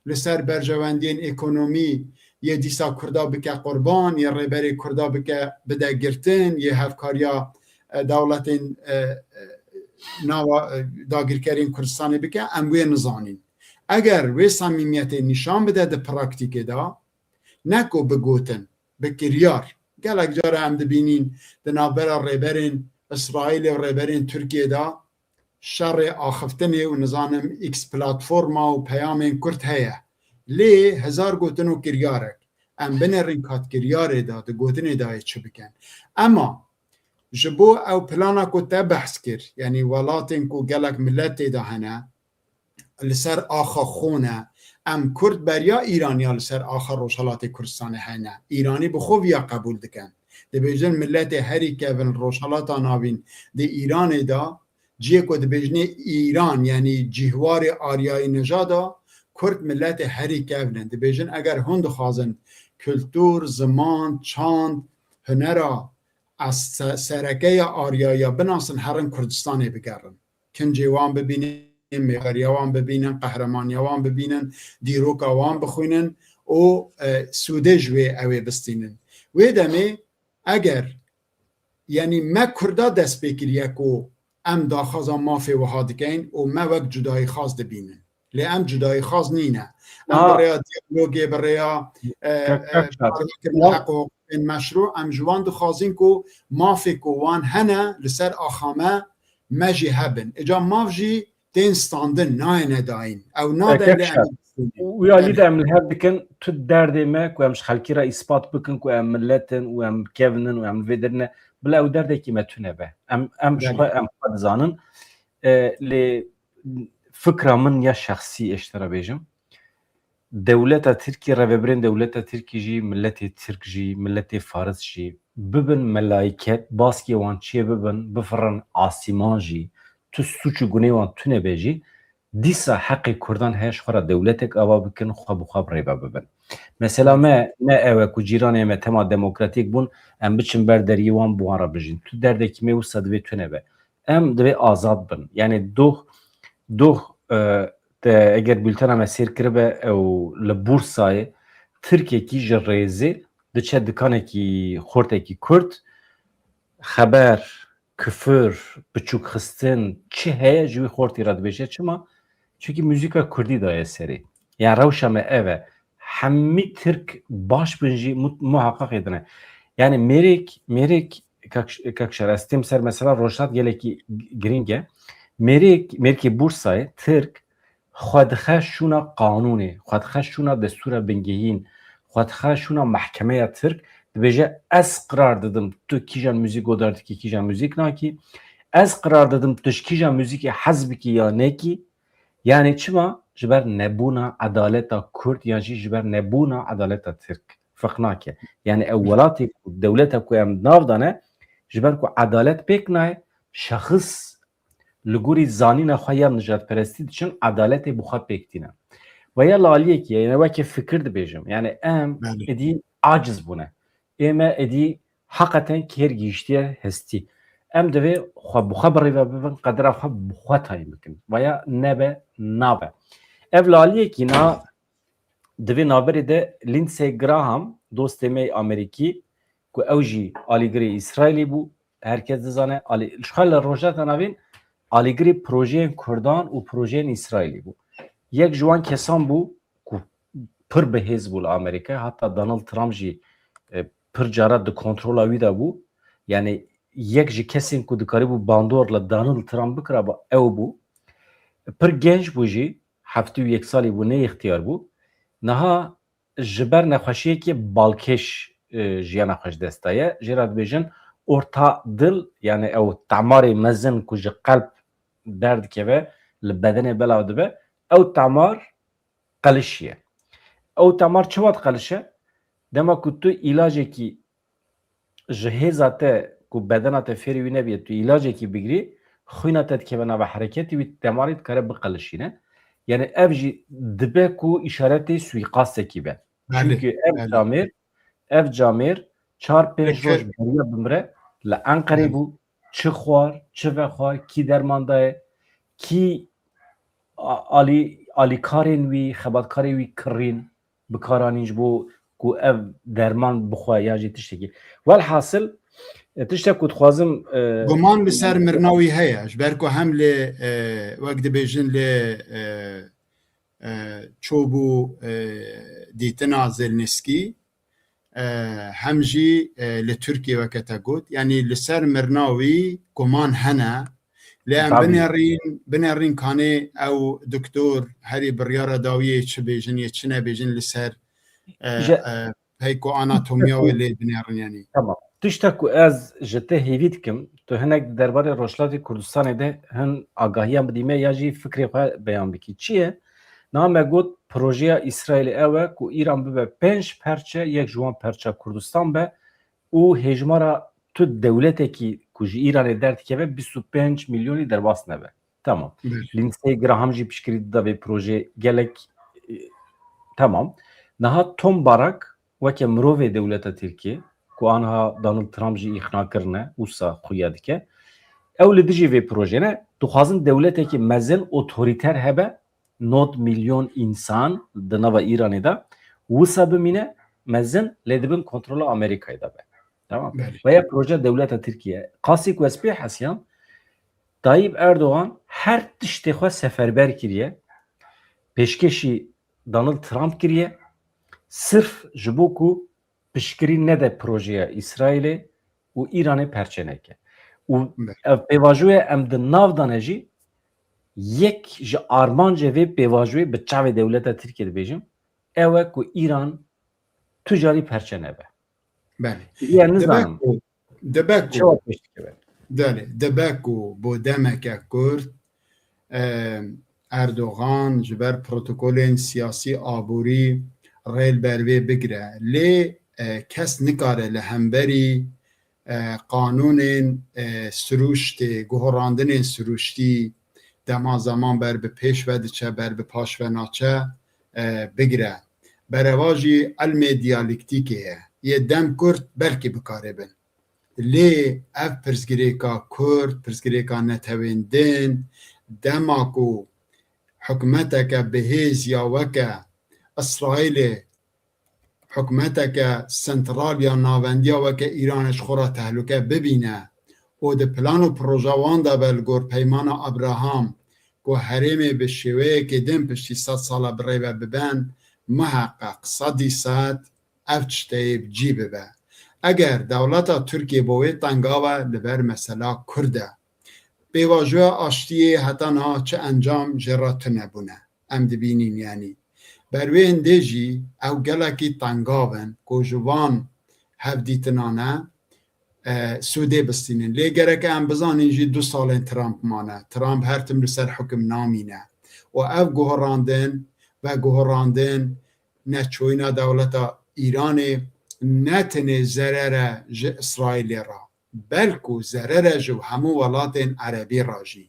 li ser berjewendiyên ekonomî yê dîsa Kurda bike qurban, yê rêberê Kurda bike, bide girtin, yê hevkariya, e, dewletên, e, e, nava, e, dagirkerên Kurdistanê bike, em wê nizanîn. Eger wê semîmiyetê nîşan bide di praktîkê de, ne ku bi gotin, bi kiryar. Gelek cara em dibînîn di navbera rêberên Îsraîlê û rêberên Tirkiyê de şerê axiftinê û nizanim X platforma û peyamên kurt heye. Lê hezar gotin û kiryarek. em binêrin katkiryarê de, di gotinê de yê çi bikin. Ema ji bo ew plana ku te behs kir, yanî welatên ku gelek millet tê de hene, li ser axa xwe ne. Em Kurd beriya Îraniya li ser axa Rojhelatê Kurdistanê hene. Îranî bi xwe viya qebûl dikin. Dibêjin miletê herî kevin Rojhelata Navîn di Îranê de, ciyê ku dibêjinê Îran, yanî cîhwarê aryayî nejada, Kurd miletê herî kevin in. Dibêjin eger hûn dixwazin kultur, ziman, çand, hunera, ez se-, sereke ya aryayiya binasin, herin Kurdistanê bigerin. Kincê wan bibînin, mêveriya wan bibînin, qehremaniya wan bibînin, dîroka wan bixwînin û, e, sûdê ji wê ew ê bistînin. Wê demê eger, yanî me Kurda dest pê kiriye ku em daxwaza mafê wiha dikeyn û me wek cudayîxwaz dibînin. Lê em cudayîxwaz nîne. Em Ha. bi rêya diyalogê, bi rêya, e, Kak-, e, Kakşar. parvekirin Wan heq û hiqûqên meşrû, em ji wan dixwazin ku mafê ku wan hene li ser axa me, me jî hebin. Îca maf jî tên standin, nayêne dayîn. Ew E, nadin lê Kakşar. em û ya lî de em li hev dikin, tu derdê me ku em ji xelkî re îspat bikin ku em millet in û em kevin in û em li vê derê ne, bila ew derdekî me tune be. Em, em ji Belê. xwe, em xwe dizanin. E, lê fikra min ya şexsî ê ji te re bêjim. Dewleta Tirkî, rêvebirên dewleta Tirkî jî, miletê Tirk jî, miletê Faris jî, bibin melayket, baskê wan çê bibin, bifirin asîman jî, tu sûc û gunê wan tune be jî, dîsa heqê Kurdan heye ji xwe re dewletek ava bikin, xwe bi xwe bi rê ve bibin. Mesela me, ne ew e ku cîranê me tema demokratîk bûn, em biçin ber deriyê wan, bi wan re bijîn. Tu derdekî me wisa divê tune be. Em divê azad bin. Yanî doh, doh, e, te eger bultena me sêr kiribe, ew li Bursayê Tirkekî ji rêzê diçe dikanekî xortekî Kurd, xeber, kifir, biçûkxistin, çi heye ji wî xortî re dibêje. Çima? Çimkî muzîka Kurdî daye serê. Yani rewşa me ev e. Hemî Tirk baş bin jî mu-, muheqeq ê dine. Yani mêrek, mêrek, kak, Kakşar, ez têm ser mesela Rojhilat gelekî girîng e. Mêrek, mêrkê Bursayê, Tirk, xwe dixe şûna qanûnê, xwe dixe şûna destûra bingehîn, xwe dixe şûna mehkemeya Tirk, dibêje, ez qirar didim tu kîjan muzîk godar dikî, kîjan muzîk nakî, ez qirar didim tu ji kîjan muzîkê hez bikî ya nekî, yani çima? Ji ber nebûna edaleta Kurd yan jî ji ber nebûna edaleta Tirk. Ferq nake. Yani ew welatê ku, dewleta ku em nav dane, ji ber ku edalet pêk nayê, şexis li gorî zanîna xwe ya nijadperestî diçin, edaletê bi xwe pêk tîne. Ve ya li aliyekî, yani weke fikir dibêjim. Yani em Belê. êdî aciz bûne. Ê me êdî heqeten kêr gihîştiye hestî. Em divê xwe bi xwe bi rê ve bibin, qedera xwe bi xwe tayîn bikin. Veya nebe nabe. Ev li aliyekî niha di vê navberê de Lindsey Graham, dostê me yê Amerîkî, ku ew jî alîgirê Îsraîlê bû, her kes dizane, alî-, ji xwe li Rojhilata Navîn alîgirê projeyên Kurdan û projeyên Îsraîlê bû. Yek ji wan kesan bû ku pir bi hêz bû li Amerîka, heta Donald Trump jî, e, pir cara di kontrola wî de bû. Yani yek ji kesên ku dikarîbû bandor li Donald Trump bikiraba ew bû. Pir genc bû jî, heftê û yek salî bû, ne ixtiyar bû. Niha ji ber nexweşiyekê balkêş, e, jiyana xwe ji dest daye. Jê re dibêjin orta dil, yani ew temarê mezin ku ji qelb derdikeve, li bedenê belav dibe, ew temar qelişiye. Ew temar çawa diqelişe? Dema ku tu îlacekî ji hêza te ku bedena te fêrî wî nebiye, tu îlacekî bigirî, xwîna te dikeve nava hereketê, wî temarî dikare biqelişîne. Yani ev jî dibe ku îşaretê suîqastekî be. Belê, Çimkî ev belê. camêr, ev camêr çar pênc Peki. roj beriya bimire li Enqerê Belê. bû, çi xwar, çi vexwar, kî derman daye, kî a-, alî-, alîkarên wî, xebatkarê wî kirîn, bikaranîn ji bo ku ev derman bixwe ya jî tiştekî. Welhasil, e, tiştek ku dixwazim, e, Guman li ser mirina wî heye. Ji ber ku hem lê, e, wek dibêjin lê, e, e, çûbû, e, dîtina Zelensky, e, hem jî, e, li Tirkiyê weke te got. Yanî li ser mirina wî guman hene. Lê em Tabî. binêrîn, binêrîn kanê ew doktor herî biryara dawiyê çi bêjin yê çi nebêjin li ser, e, Je- e, Hey ku anatomiya wê lê binêrin, yanî. Tamam. Tişta ku ez ji te hêvî dikim, tu hinek di derbarê Rojhilatê Kurdistanê de hin agahiyan bidî me ya jî fikrê xwe beyan bikî. Çi ye? Niha me got, projeya Îsraîlê ew e ku Îran bibe pênc perçe, yek ji wan perça Kurdistan be û hêjmara tu dewletekî ku ji Îranê derdikeve bîst û pênc milyonî derbas nebe. Tamam. Belê. Lindsey Graham jî piştgirî dida vê projeyê, gelek, e, tamam. Niha Tom Barak weke mirovê dewleta Tirkiyê, ku aniha Donald Trump jî îqna kirine, wisa xuya dike. Ew li dijî vê projeyê ne, dixwazin dewletekî mezin, otorîter hebe, nod milyon însan di nava Îranê de wisa bimîne mezin, lê di bin kontrola Amerîkayê de be. Tamam. Belê. Veya proje dewleta Tirkiye. Qasî ku ez pê hesiyam, Tayyip Erdogan her tiştê xwe seferber kiriye, pêşkêşî Donald Trump kiriye, sirf ji bo ku piştgirî nede projeya Îsraîlê û Îranê perçe neke. Û Belê. ev pêvajoya em di nav de ne jî, yek ji armancê vê pêvajoyê bi çavê dewleta Tirkiye dibêjim, ew e ku Îran tu carî perçe nebe. Belê. Ya Dibe nizanim. ku, dibe ku, Çawa pêş dikeve? Belê, dibe ku bo demeke kurt, e, Erdogan ji ber protokolên siyasî, aborî rê li ber vê bigire. Lê, e, kes nikare li hemberî, e, qanûnên, e, sirûştê, guherandinên sirûştî dema zeman ber bi pêş ve diçe, ber bi paş ve naçe, e, bigire. Bereva jî ilmê diyalektîkê ye. Yê dem kurt belkî bikarê bin. Lê ev pirsgirêka kurt, pirsgirêka netewên din, dema ku hikûmeteke bihêz ya weke Îsraîlê, hikûmeteke sentral ya navendiya weke Îranê ji xwe re tehlûke bibîne û di plan û proja wan de be li gor Peymana Abraham ku herêmê bi şêweyekê din piştî sed sala bi rê ve biben, miheqeq sedî sed ev tişteyê bi cî bibe. Eger dewleta Tirkiyê bo wê tengav e, li ber mesela Kurd e. Pêvajoya aştiyê heta niha çi encam jê re tune bûne. Em dibînîn, yanî ber wê hindê jî ew gelekî tengav in ku ji van hevdîtinan e, e, sûdê bistînin. Lê gerek em bizanîn jî du salên Trump mane. Trump her tim li ser hukim namîne. Û ev guherandin, veguherandin neçûyîna dewleta Îranê ne tenê zerer e ji Îsraîlê re, belkû zerer e ji hemû welatên erebî re jî.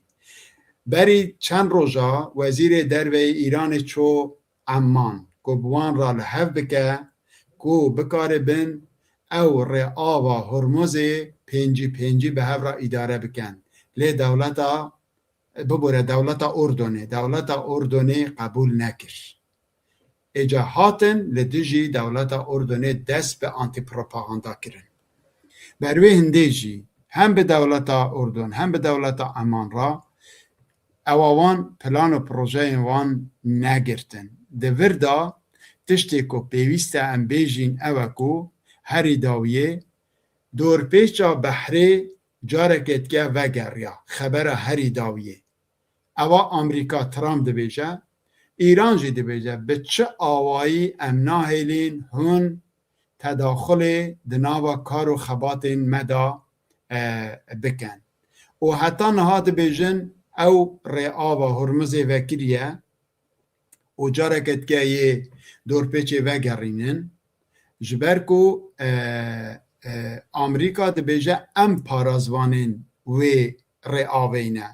Berî çend roja Wezîrê Derve yê Îranê çû Emman, ku bi wan re li hev bike, ku bikaribin ew rêava Hormuzê pêncî pêncî bi hev re îdare bikin. Lê dewleta, bibore dewleta Urdunê, dewleta Urdunê qebûl nekir. Êca hatin li dijî dewleta Urdunê dest bi antîpropaganda kirin. Ber wê hindê jî hem bi dewleta Urdun, hem bi dewleta Eman re ewa wan plan û projeyên wan negirtin. Di vir de tiştê ku pêwîst e em bêjîn ew e ku herî dawiyê dorpêça behrê careke dike vegeriya, xebera herî dawiyê. Ewa Amerîka, Trump dibêje, Îran jî dibêje, bi çi awayî em nahêlîn hûn tedaxulê di nava kar û xebatên me de, e, bikin. Û heta niha dibêjin ew rêava Hormuzê vekiriye û careke dike yê dorpêçê vegerînin, ji ber ku, e, e, Amerîka dibêje em parazvanên wê rêavê ne.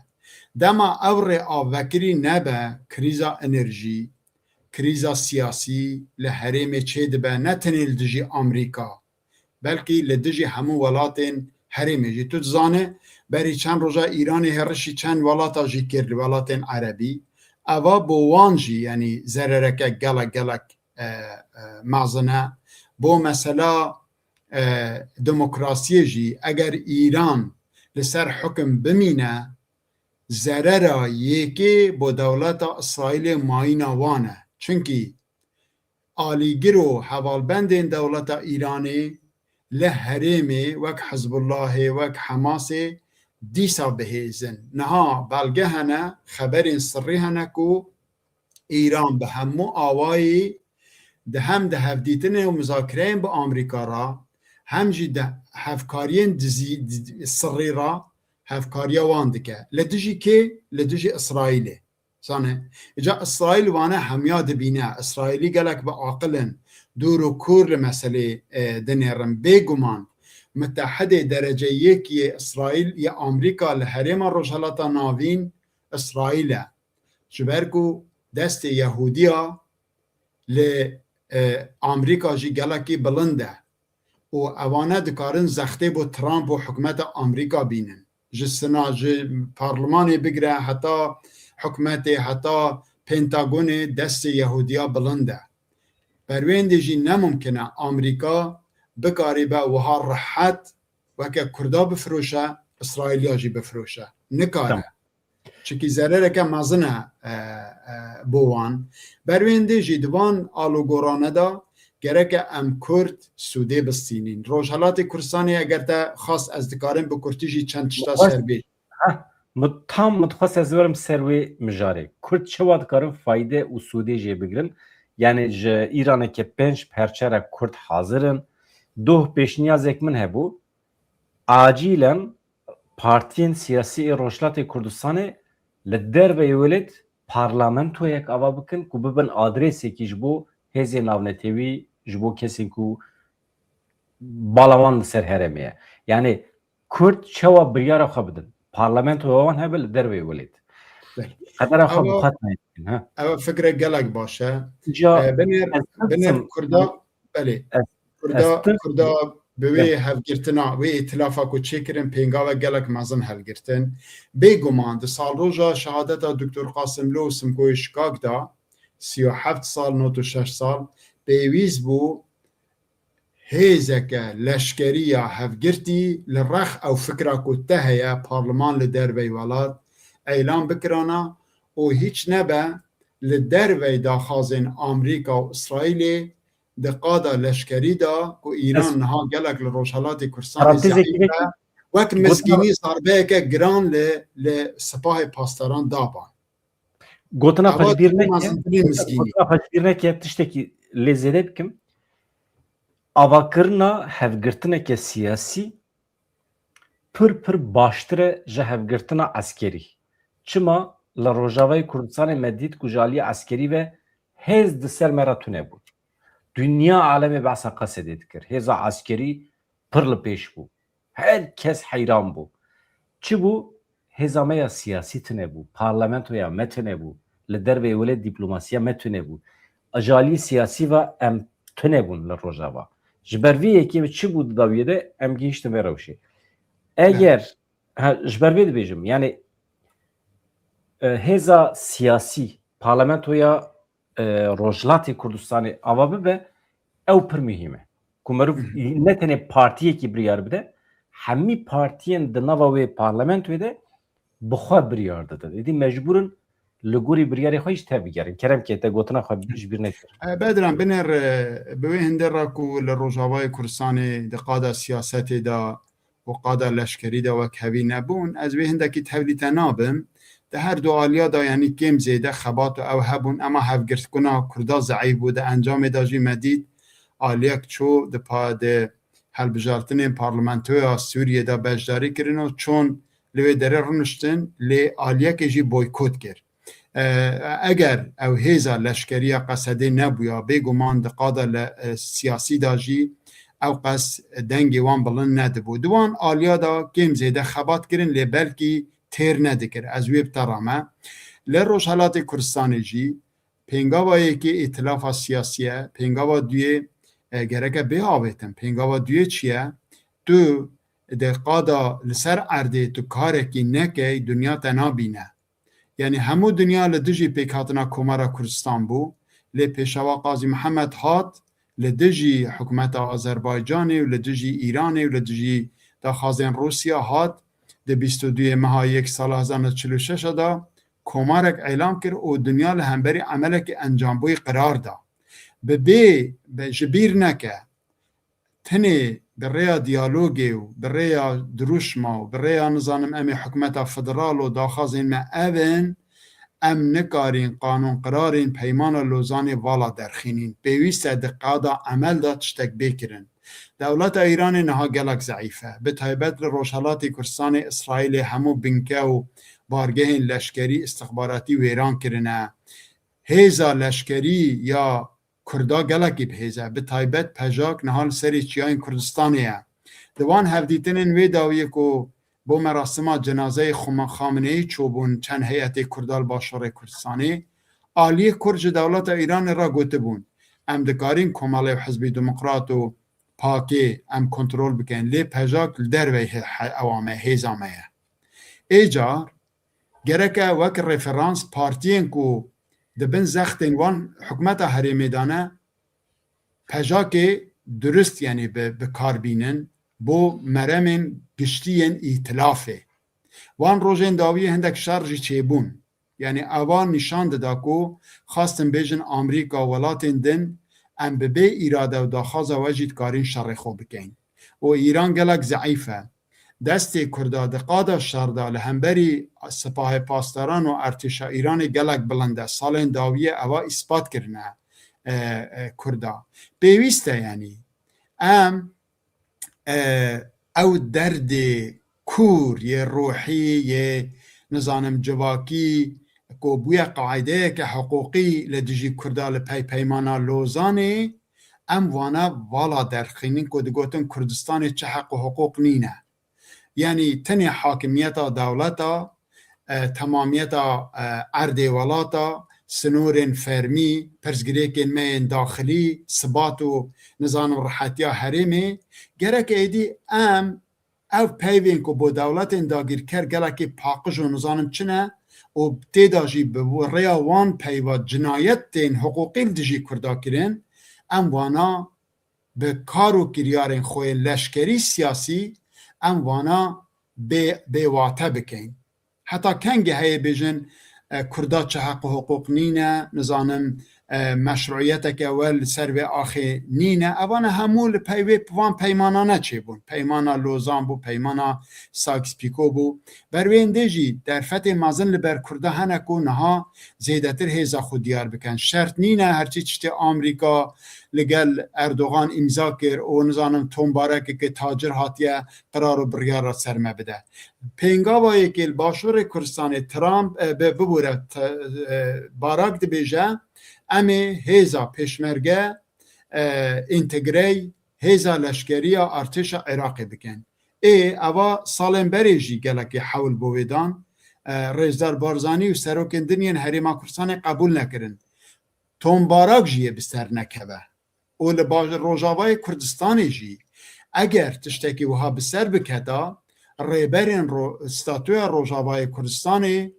Dema ew rêav vekirî nebe, krîza enerjî, krîza siyasî li herêmê çêdibe, ne tenê li dijî Amerîka, belkî li dijî hemû welatên herêmê jî. Tu dizane, berî çend roja Îranê hêrişî çend welata jî kir li welatên erebî. Eva bo wan jî, yanî zerereke gelek gelek, e, e, mezin e. Bo mesela, e, demokrasiyê jî, eger Îran li ser hukim bimîne, zerera yekê bo dewleta Îsraîlê mayîna wan e. Çimkî alîgir û hevalbendên dewleta Îranê li herêmê wek Hizbullahê, wek Hemasê dîsa bihêz in. Niha belge hene, xeberên sirrî hene ku Îran bi hemû awayî di hem di hevdîtinê û muzakireyên bi Amerîka re, hem jî di hevkariyên dizî, di, sirrî re hevkariya wan dike. Li dijî kê? Li dijî Îsraîlê. Zane, îca Îsraîl wane hemiya dibîne. Îsraîlî gelek bi aqil in, dûr û kûr li meselê, e, dinêrin. Bêguman, mitehedê derece yek yê Îsraîl, yê Amerîka li herêma Rojhelata Navîn Îsraîl e. Ji ber ku destê Yehûdiya li, e, Amerîka jî gelekî bilind e. Û evane dikarin zextê bo Trump û hikûmeta Amerîka bînin. Ji Sena, ji parlemanê bigire heta hikûmetê, heta Pentagonê destê Yehûdiya bilind e. Ber wê hindê jî ne mimkin e Amerîka bikaribe wiha rehet weke Kurda bifiroşe, Îsraîliya jî bifiroşe. Nikare. Tamam. Çikî zerereke mezin e, e, e, bo wan. Ber wê hindê jî di van alogorane de gereke em Kurd sûdê bistînîn. Rojhelatê Kurdistanê, eger te xwest, ez dikarim bi kurtî jî çend tişta Xwest- ser bêjim. Heh, min tam min dixwest ez werim ser wê mijarê. Kurd çawa dikarin fayde û sûdê jê bigirin? Yani ji Îraneke pênc perçe re Kurd hazir in. Doh pêşniyazek min hebû. Acilen partiyên siyasî ê Rojhilatê Kurdistanê li derveyê welêt parlamentoyek ava bikin ku bibin adresekî ji bo hêzên navnetewî, ji bo kesên ku bala wan li ser herêmê ye. Yani Kurd çawa biryara xwe bidin? Parlamentoya wan hebe li derveyê welêt. Belê. Qedera xwe bi Ewa, xwe tayîn dikin, ha. Ewa fikrek gelek baş e. Ca E, binêr, ez binêr tirsim, Kurda, belê. ez, Kurda, ez tirsim. Kurda bi wê Gel. hevgirtina, wê îtilafa ku çêkirin, pêngavek gelek mezin hilgirtin. Bêguman di salroja şehadeta Doktor Qasimlo û Simkoyê Şikak de, sî û heft sal, nod û şeş sal, pêwîst bû hêzeke leşkerî ya hevgirtî li rex ew fikra ku te heye, parliman li dervey welat, eylan bikirana û hîç nebe li dervey daxwazên Amerîka û Îsraîlê di qada leşkerî de ku Îran Ez niha gelek li Rojhelatê Kurdistanê Parantezekî zehîf e, vekî wek gotina mizgînî zarbeyeke giran li, li sipahê pasdaran daban. Gotina xwe Ewa ji bîr neke, mezintirîn mizgînî. Gotina xwe ji bîr neke, tiştekî lê zêde bikim. Avakirina hevgirtineke siyasî pir pir baştir e ji hevgirtina eskerî. Çima? Li Rojavayê Kurdistanê me dît ku ji aliyê eskerî ve hêz di ser me re tune bû. Dinya alemê behsa Qesedê dikir. Hêza eskerî pir li pêş bû. Her kes heyran bû. Çi bû? Hêza me ya siyasî tune bû, parlamentoya me tune bû, li derveyê welêt diplomasiya me tune bû. Ji aliyê siyasî ve em tune bûn li Rojava. Ji ber vê yekê çi bû di dawiyê de, em gihîştin vê rewşê. Eger, ha, ji ber vê dibêjim, yani, e, hêza siyasî, parlamentoya e, Rojhilatê Kurdistanê ava bibe, ew pir muhîm e. Ku meriv ne tenê partiyekî biryar bide, hemî partiyên di nava wê parlamentoyê de bi xwe biryar didin. Êdî mecbûr in li gorî biryarê xwe jî tev bigerin. Kerem ke te gotina xwe ji bîr nekir. E, Bedran, binêr, e, bi wê hindê re ku li Rojavayê Kurdistanê di qada siyasetê de û qada leşkerî de wek hevî nebûn. Ez wê hindekî tevlî te nabim. Di her du aliya de, yanî kêm zêde xebat û ew hebûn, ema hevgirtkuna Kurda zeîf bû. Di encamê de jî me dît aliyek çû di pa-, di hilbijartinên parlamentoya Sûriyê de beşdarî kirin û çûn li wê derê rûniştin, lê aliyekê jî boykot kir. E, eger ew hêza leşkerî ya Qesedê nebûya, bêguman di qada le, e, siyasî de jî ew qas dengê wan bilind nedibû. Di wan aliya de kêm zêde xebat kirin, lê belkî têr nedikir. Ez wê bi te re me. Li Rojhelatê Kurdistanê jî pêngava yekê îtilafa siyasî ye, pêngava duyê, e, gereke bê avêtin. Pêngava duyê çi ye? Tu di qada li ser erdê tu karekî nekey, dinya te nabîne. Yanî hemû dinya li dijî pêkhatina Komara Kurdistan bû, lê Pêşewa Qazî Mihemed hat, li dijî hikûmeta Azerbaycanê û li dijî Îranê û li dijî daxwazên Rûsya hat, di bîst û duyê meha yek sala hezar neh sed çil û şeş de komarek îlan kir û dinya li hemberî emelekî encambûyî qirar da. Bi bê, bi, ji bîr neke, tenê bi rêya diyalogê û bi rêya dirûşma û bi rêya, nizanim, em ê hikûmeta federal û daxwazên me ev in, Em nikarîn qanûnqirarên Peymana Lozanê vala derxînîn. Pêwîst e di qada emel de tiştek bê kirin. Dewleta Îranê niha gelek zeîf e. Bi taybet li Rojhelatê Kurdistanê Îsraîlê hemû binke û bargehên leşkerî, istixbaratî wêran kirine. Hêza leşkerî ya Kurda gelekî bi hêz e. Bi taybet PJAK niha li serê çiyayên Kurdistanê ye. Di wan hevdîtinên wê dawiyê ku bo merasima cenazeyê Xama-, Xameneî çûbûn çend heyetê Kurda li Başûrê Kurdistanê, aliyê Kurd ji dewleta Îranê re gotibûn, em dikarîn komelê û Hizbî Demokrat û PAKê em kontrol bikin, lê PJAK li derveyî he-, he-, ewa me, hêza me ye. Ê car gereke wek referans partiyên ku di bin zextên wan hikûmeta herêmê de ne, PJAKê durist, yanî bi, bi kar bînin bo meremên giştî yên îtilafê. Wan rojên dawiyê hindek şer jî çêbûn. Yanî eva nîşan dida ku xwestin bêjin Amerîka, welatên din, em bi bê îrade û daxwaza we jî dikarîn şerê xwe bikeyn. Û Îran gelek zeîf e. Destê Kurda di qada şer de li hemberî Sipahê Pasdaran û Ertêşa Îranê gelek bilind e. Salên dawiyê eva îspat kirine, e, e, Kurda. Pêwîst e, yanî em, e, ew derdê kûr yê ruhî, yê, nizanim, civakî ku bûye qaîdeyeke hiqûqî li dijî Kurda li pey Peymana Lozanê, em vana vala derxînin ku digotin Kurdistanê çi heq û hiqûq nîne. Yanî tenê hakimiyeta dewleta, e, temamiyeta, e, erdê welata, sinorên fermî, pirsgirêkên me yên daxilî, sibat û, nizanim, rihetiya herêmê, gerek êdî em ev peyvên ku bo dewletên dagîrker gelekî paqij û nizanim çi ne û tê de jî bi rêya wan peyva cinayetên hiqûqî li dijî Kurda kirin, em vana bi kar û kiryarên xwe yên leşkerî, siyasî, em vana bê, bêwate bikeyn. Heta kengê heye bêjin, e, Kurda çi heq û hiqûq nîne, nizanim, e, meşruiyeteke we li ser vê axê nîne. Evana hemû li pey wê van peymanane çêbûn. Peymana Lozan bû, peymana Sykes-Picot bû. Ber wê hindê jî derfetên mezin li ber Kurda hene ku niha zêdetir hêza xwe diyar bikin. Şert nîne herçî tiştê Amerîka li gel Erdogan îmza kir û, nizanim, tombarekeke tacir hatiye qerar û biryara ser me bide. Pêngava yekê li Başûrê Kurdistanê Trump, e, bi-, bibûre, te-, e, Barak dibêje, em ê hêza pêşmerge, e, întegrey hêza leşkeriya artêşa Iraqê bikin. Ê, eva salên berê jî gelekî hewl bo wê dan. E, Rêzdar Barzanî û serokên din yên Herêma Kurdistanê qebûl nekirin. Tom Barak jî yê bi ser nekeve. Û li baş-, Rojavayê Kurdistanê jî eger tiştekî wiha bi ser biketa, rêberên ro-, statûya Rojavayê Kurdistanê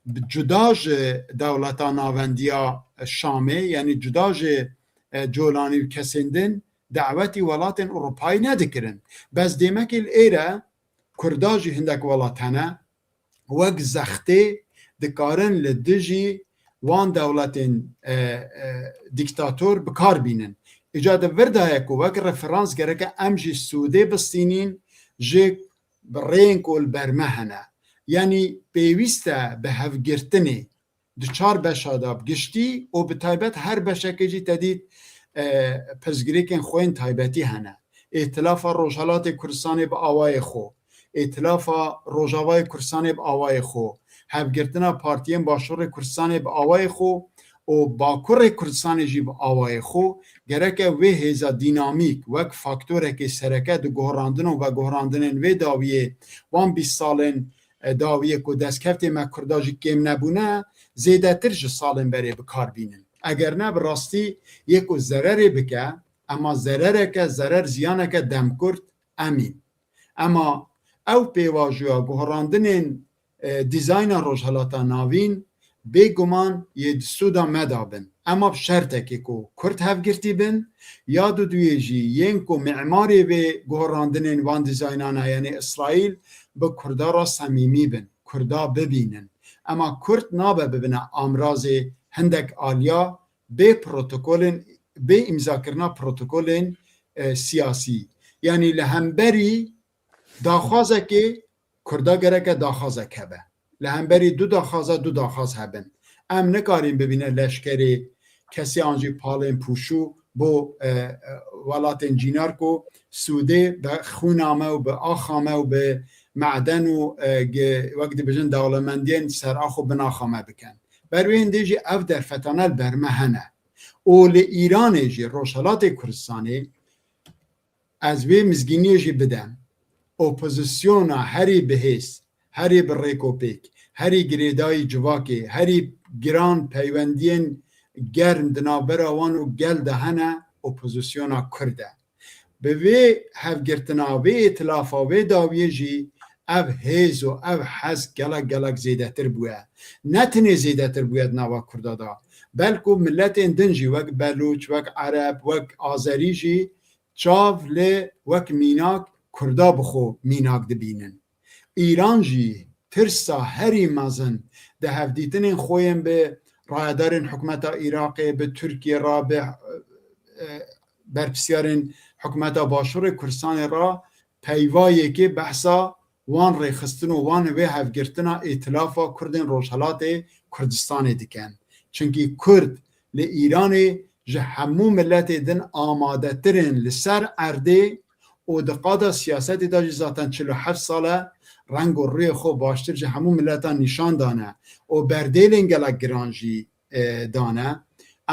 bi cuda ji dewleta navendiya Şamê, yanî cuda ji, e, Colanî û kesên din dawetî welatên Ewropayî nedikirin. Bes dêmekê li êre Kurda jî hindek welat hene, wek zextê dikarin li dijî wan dewletên, e, e, dîktator bi kar bînin. Îca di vir de ye ku wek referans gereke em jî sûdê bistînîn ji rêyên ku li ber me hene. Yanî pêwîst e bi hevgirtinê di çar beşa de bi giştî û bi taybet her beşekê jî te dît, e, pirsgirêkên xwe yên taybetî hene. Îtilafa Rojhelatê Kurdistanê bi awayê xwe, Îtilafa Rojavayê Kurdistanê bi awayê xwe, hevgirtina partiyên Başûrê Kurdistanê bi awayê xwe û Bakurê Kurdistanê jî bi awayê xwe, gereke wê hêza dînamîk wek faktorekê sereke di guherandin û veguherandinên wê dawiyê, wan bîst salên, e, dawiyê ku destkeftê me Kurda jî kêm nebûne, zêdetir ji salên berê bi kar bînin. Eger ne, bi rastî yê ku zererê bike, ema zerereke, zerer ziyaneke demkurt, emîn. Ema ew pêvajoya guherandinên, e, dîzayna Rojhelata Navîn bêguman yê di sûda me de bin. Ema bi şertekê ku Kurd hevgirtî bin, ya duduyê jî yên ku mimarê vê guherandinên van dîzaynan e, yanî Îsraîl, bi Kurda re semîmî bin, Kurda bibînin. Ema Kurd nabe bibine amrazê hindek aliya bê protokolên, bê îmzakirina protokolên, e, siyasî. Yanî li hemberî daxwazekê Kurda gereke daxwazek hebe. Li hemberî du daxwaza du daxwaz hebin. Em nikarîn bibîne leşkerê kesê an jî palên pûşû bo, e, e, welatên cînar ku sûdê bi xûna me û bi axa me û bi meden û, e, gi-, wek dibêjin dewlemendiyên ser ax û bin axa me bikin. Ber wê hindê jî ev derfetane li ber me hene. Û li Îranê jî, Rojhelatê Kurdistanê, ez wê mizgîniyê jî bidim. Opozisyona herî bihêz, herî bi rêkopêk, herî girêdayî civakê, herî giran peywendiyên germ di navbera wan û gel de hene, opozisyona Kurd e. Bi vê hevgirtina, vê îtilafa, vê dawiyê jî ev hêz û ev hez gelek, gelek zêdetir bûye. Ne tenê zêdetir bûye di nava Kurda de, belku miletên din jî wek Belûç, wek Ereb, wek Azerî jî çav li wek mînak Kurda bi xwe mînak dibînin. Îran jî tirsa herî mezin di hevdîtinên xwe yên bi rayedarên hikûmeta Iraqê, bi Tirkiye re, bi, e, berpirsiyarên hikûmeta Başûrê Kurdistanê re peyva yekê behsa wan rêxistin û wan vê hevgirtina Îtilafa Kurdên Rojhelatê Kurdistanê dikin. Çimkî Kurd li Îranê ji hemû miletê din amadetir in li ser erdê û di qada siyasetê de jî zaten çil û heft sal e reng û rûyê xwe baştir ji hemû miletan nîşan dane û berdêlên gelek giran jî, e, dane.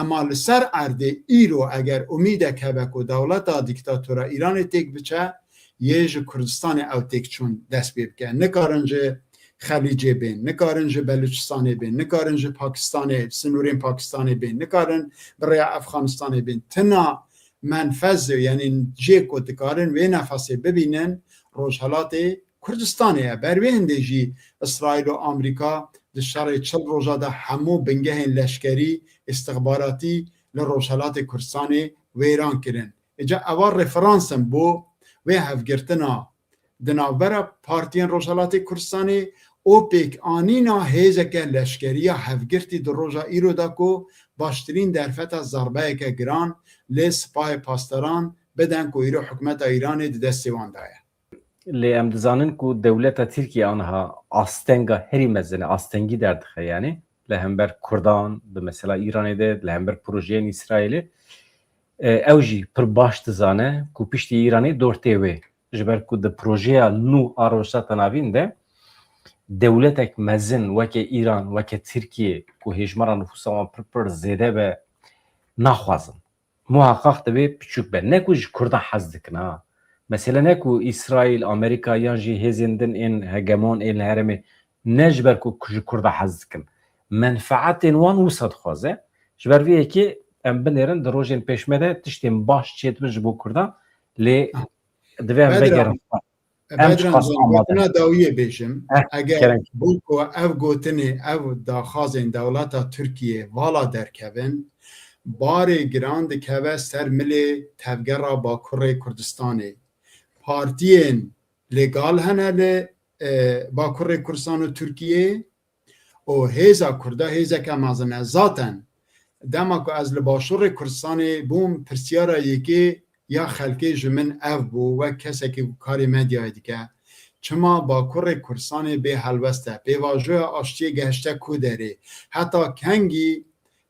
Ema li ser erdê îro eger umîdek hebe ku dewleta dîktatora Îranê têk biçe, yê ji Kurdistanê ew têkçûn dest pê bike. Nikarin ji Xelîcê bên, nikarin ji Belûçistanê bên, nikarin ji Pakistanê, sinûrên Pakistanê bên, nikarin bi rêya Efxanistanê bên. Tina menfez, yanî cê ku dikarin wê nefesê bibînin, Rojhelatê Kurdistanê ye. Ber wê hindê jî Îsraîl û Amerîka di şerê çil roja de hemû bingehên leşkerî, îstixbaratî li Rojhelatê Kurdistanê wêran kirin. Îca ewa referans in bo vê hevgirtina di navbera partiyên Rojhelatê Kurdistanê û pêkanîna hêzeke leşkeriya hevgirtî di roja îro de ku baştirîn derfeta zerbeyeke giran li Sipahê Pasdaran bidin ku îro hikûmeta Îranê di destê wan de ye. Lê em dizanin ku dewleta Tirkiye aniha astenga herî mezin e, astengî derdixe yanî li hember Kurdan, di mesela Îranê de, li hember projeyên Îsraîlê. E, ew jî pir baş dizane ku piştî Îranê dor tê wê. Ji ber ku di projeya nû a Rojhilata Navîn de dewletek mezin weke Îran, weke Tirkiye ku hêjmara nifûsa wan pir pir zêde be, naxwazin. Muhaqaq divê piçûk be. Ne ku ji Kurda hez dikin ha. Mesele ne ku Îsraîl, Amerîka yan jî hêzên din ên hegemon ên li herêmê ne ji ber ku ji Kurda hez dikin. Menfeetên wan wisa dixwaze. Ji ber vê yekê em binêrin di rojên pêş me de tiştên baş çêdibin ji bo Kurdan. Lê divê em Bedran, vegerin. Em Bedran, çiqas amade gotina dawiyê bêjim. Eh, Eger kerem. Bo ku ev gotinê, ev daxwazên dewleta Tirkiyê vala derkevin, barê giran dikeve ser milê tevgera Bakurê Kurdistanê. Partiyên legal hene li, e, Bakurê Kurdistan û Tirkiyê, û hêza Kurda hêzeke mezin e. Zaten dema ku ez li Başûrê Kurdistanê bûm, pirsyara yekê ya xelkê ji min ev bû, wek kesekî ku karê medyayê dike. Çima Bakurê Kurdistanê bê helwest e? Pêvajoya aştiyê gehişte ku derê? Heta kengî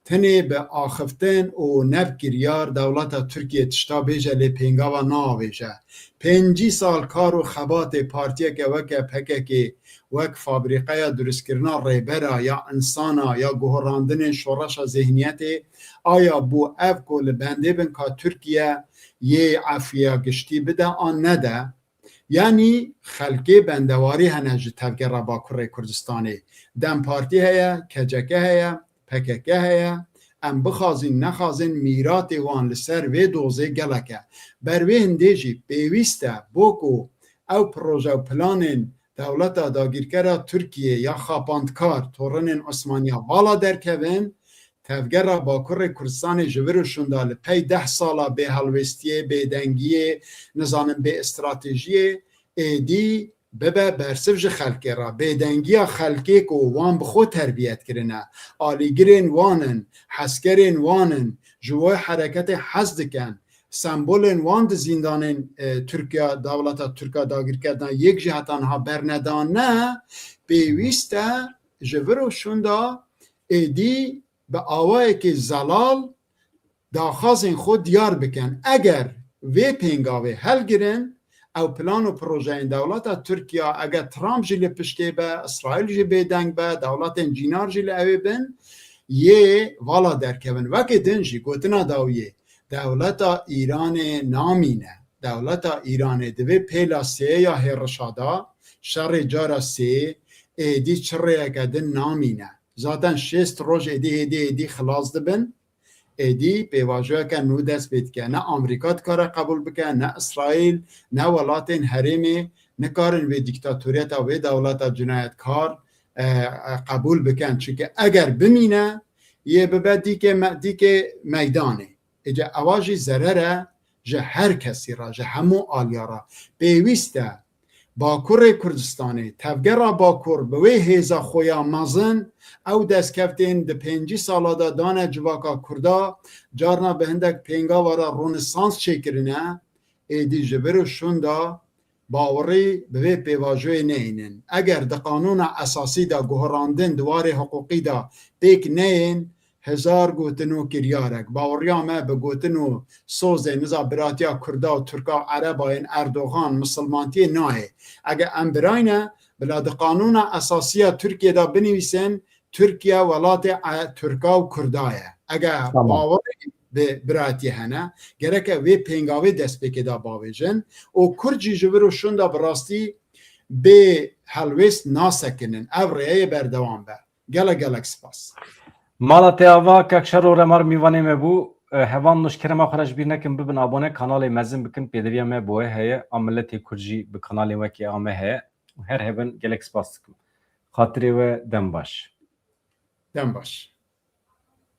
tenê bi axiftin û ne bi kiryar dewleta Tirkiye tişta bêje lê pêngava naavêje? Pêncî sal kar û xebatê partiyeke weke P K K wek fabrîqeya duristkirina rêbera ya însana ya guherandinên şoreşa zêhniyetê, aya bû ev ku li bendê bin ka Tirkiye yê efûya giştî bide an nede? Yanî xelkê bendewarî hene ji tevgera Bakurê Kurdistanê. DEM Partî heye, K C K heye, P K K heye. Em bixwazîn nexwazin mîratê wan li ser vê dozê gelek e. Ber wê hindê jî pêwîst e bo ku ew proje û planên dewleta dagîrkera Tirkiyê ya xapandkar, torinên Osmaniya vala derkevin, tevgera Bakurê Kurdistanê ji vir û şûnda li pey deh sala bêhelwestiyê, bêdengiyê, nizanim bê estratejiyê, êdî bibe bersiv ji xelkê re. Bêdengiya xelkê ku wan bi xwe terbiyet kirine, alîgirên wan in, hezkerên wan in, ji wê hereketê hez dikin, sembolên wan di zîndanên, e, Tirkiya, dewleta Tirka dagirkerdina yek jî heta niha bernedanine, pêwîst e ji vir û şûnda êdî bi awayekî zelal daxwazên xwe diyar bikin. Eger vê pêngavê helgirin, ew plan û projeyên dewleta Tirkiya, eger Trump jî li piştê be, Îsraîl jî bêdeng be, dewletên cînar jî li ewê bin, yê vala derkevin. Wekî din jî gotina dawiyê, dewleta Îranê namîne. Dewleta Îranê di vê pêla sê ya hêrişa de, şerê cara sê, êdî çi rêyeke din namîne. Zaten şêst roj êdî, êdî, êdî xilas dibin. Êdî pêvajoyeke nû dest pê dike. Ne Amerîka dikare qebûl bike, ne Îsraîl, ne welatên herêmê nikarin vê dîktatoriyeta wê dewleta cinayetkar, e, e, qebûl bikin. Çunke eger bimîne, yê bibe dîkê me-, dîkê meydanê. Êca ewa jî zerer e ji her kesî re, ji hemû aliya re. Pêwîst e Bakurê Kurdistanê, tevgera Bakur bi wê hêza xwe ya mezin, ew destkevtên di pêncî sala de dane civaka Kurda, carna bi hindek pêngava re ronesans çêkirine, êdî ji vir û şûnda bawerî bi vê pêvajoyê neynin. Eger di qanûna esasî de guherandin di warê hiqûqî de pêk neyên, hezar gotin û kiryarek. Baweriya me bi gotin û sozê niza biratiya Kurda û Tirka û Ereba yên Erdogan misilmantiyê nayê. Ege em birayne, bila di qanûna esasî ya Tirkiyê de binivîsin, Tirkiye welatê e, Tirka û Kurda ye. Ege Tamam. bawerî bi biratiyê hene, gereke vê pêngavê destpêkê de bavêjin û Kurd jî ji vir û şûnda bi rastî bê helwêst nasekinin. Ev rêyê berdewam be. Gelek gelek spas. Mala te ava, kek Şero Remar mîvanê me bû. E, heval nuşkerema xwe re ji bîr nekin, bibin abone, kanalê mezin bikin, pêdiviya me bi we heye, a miletê Kurd jî bi kanalên wekî a me heye. Her hebin, gelek spas dikim. Xatirê we, dem baş. Dem baş.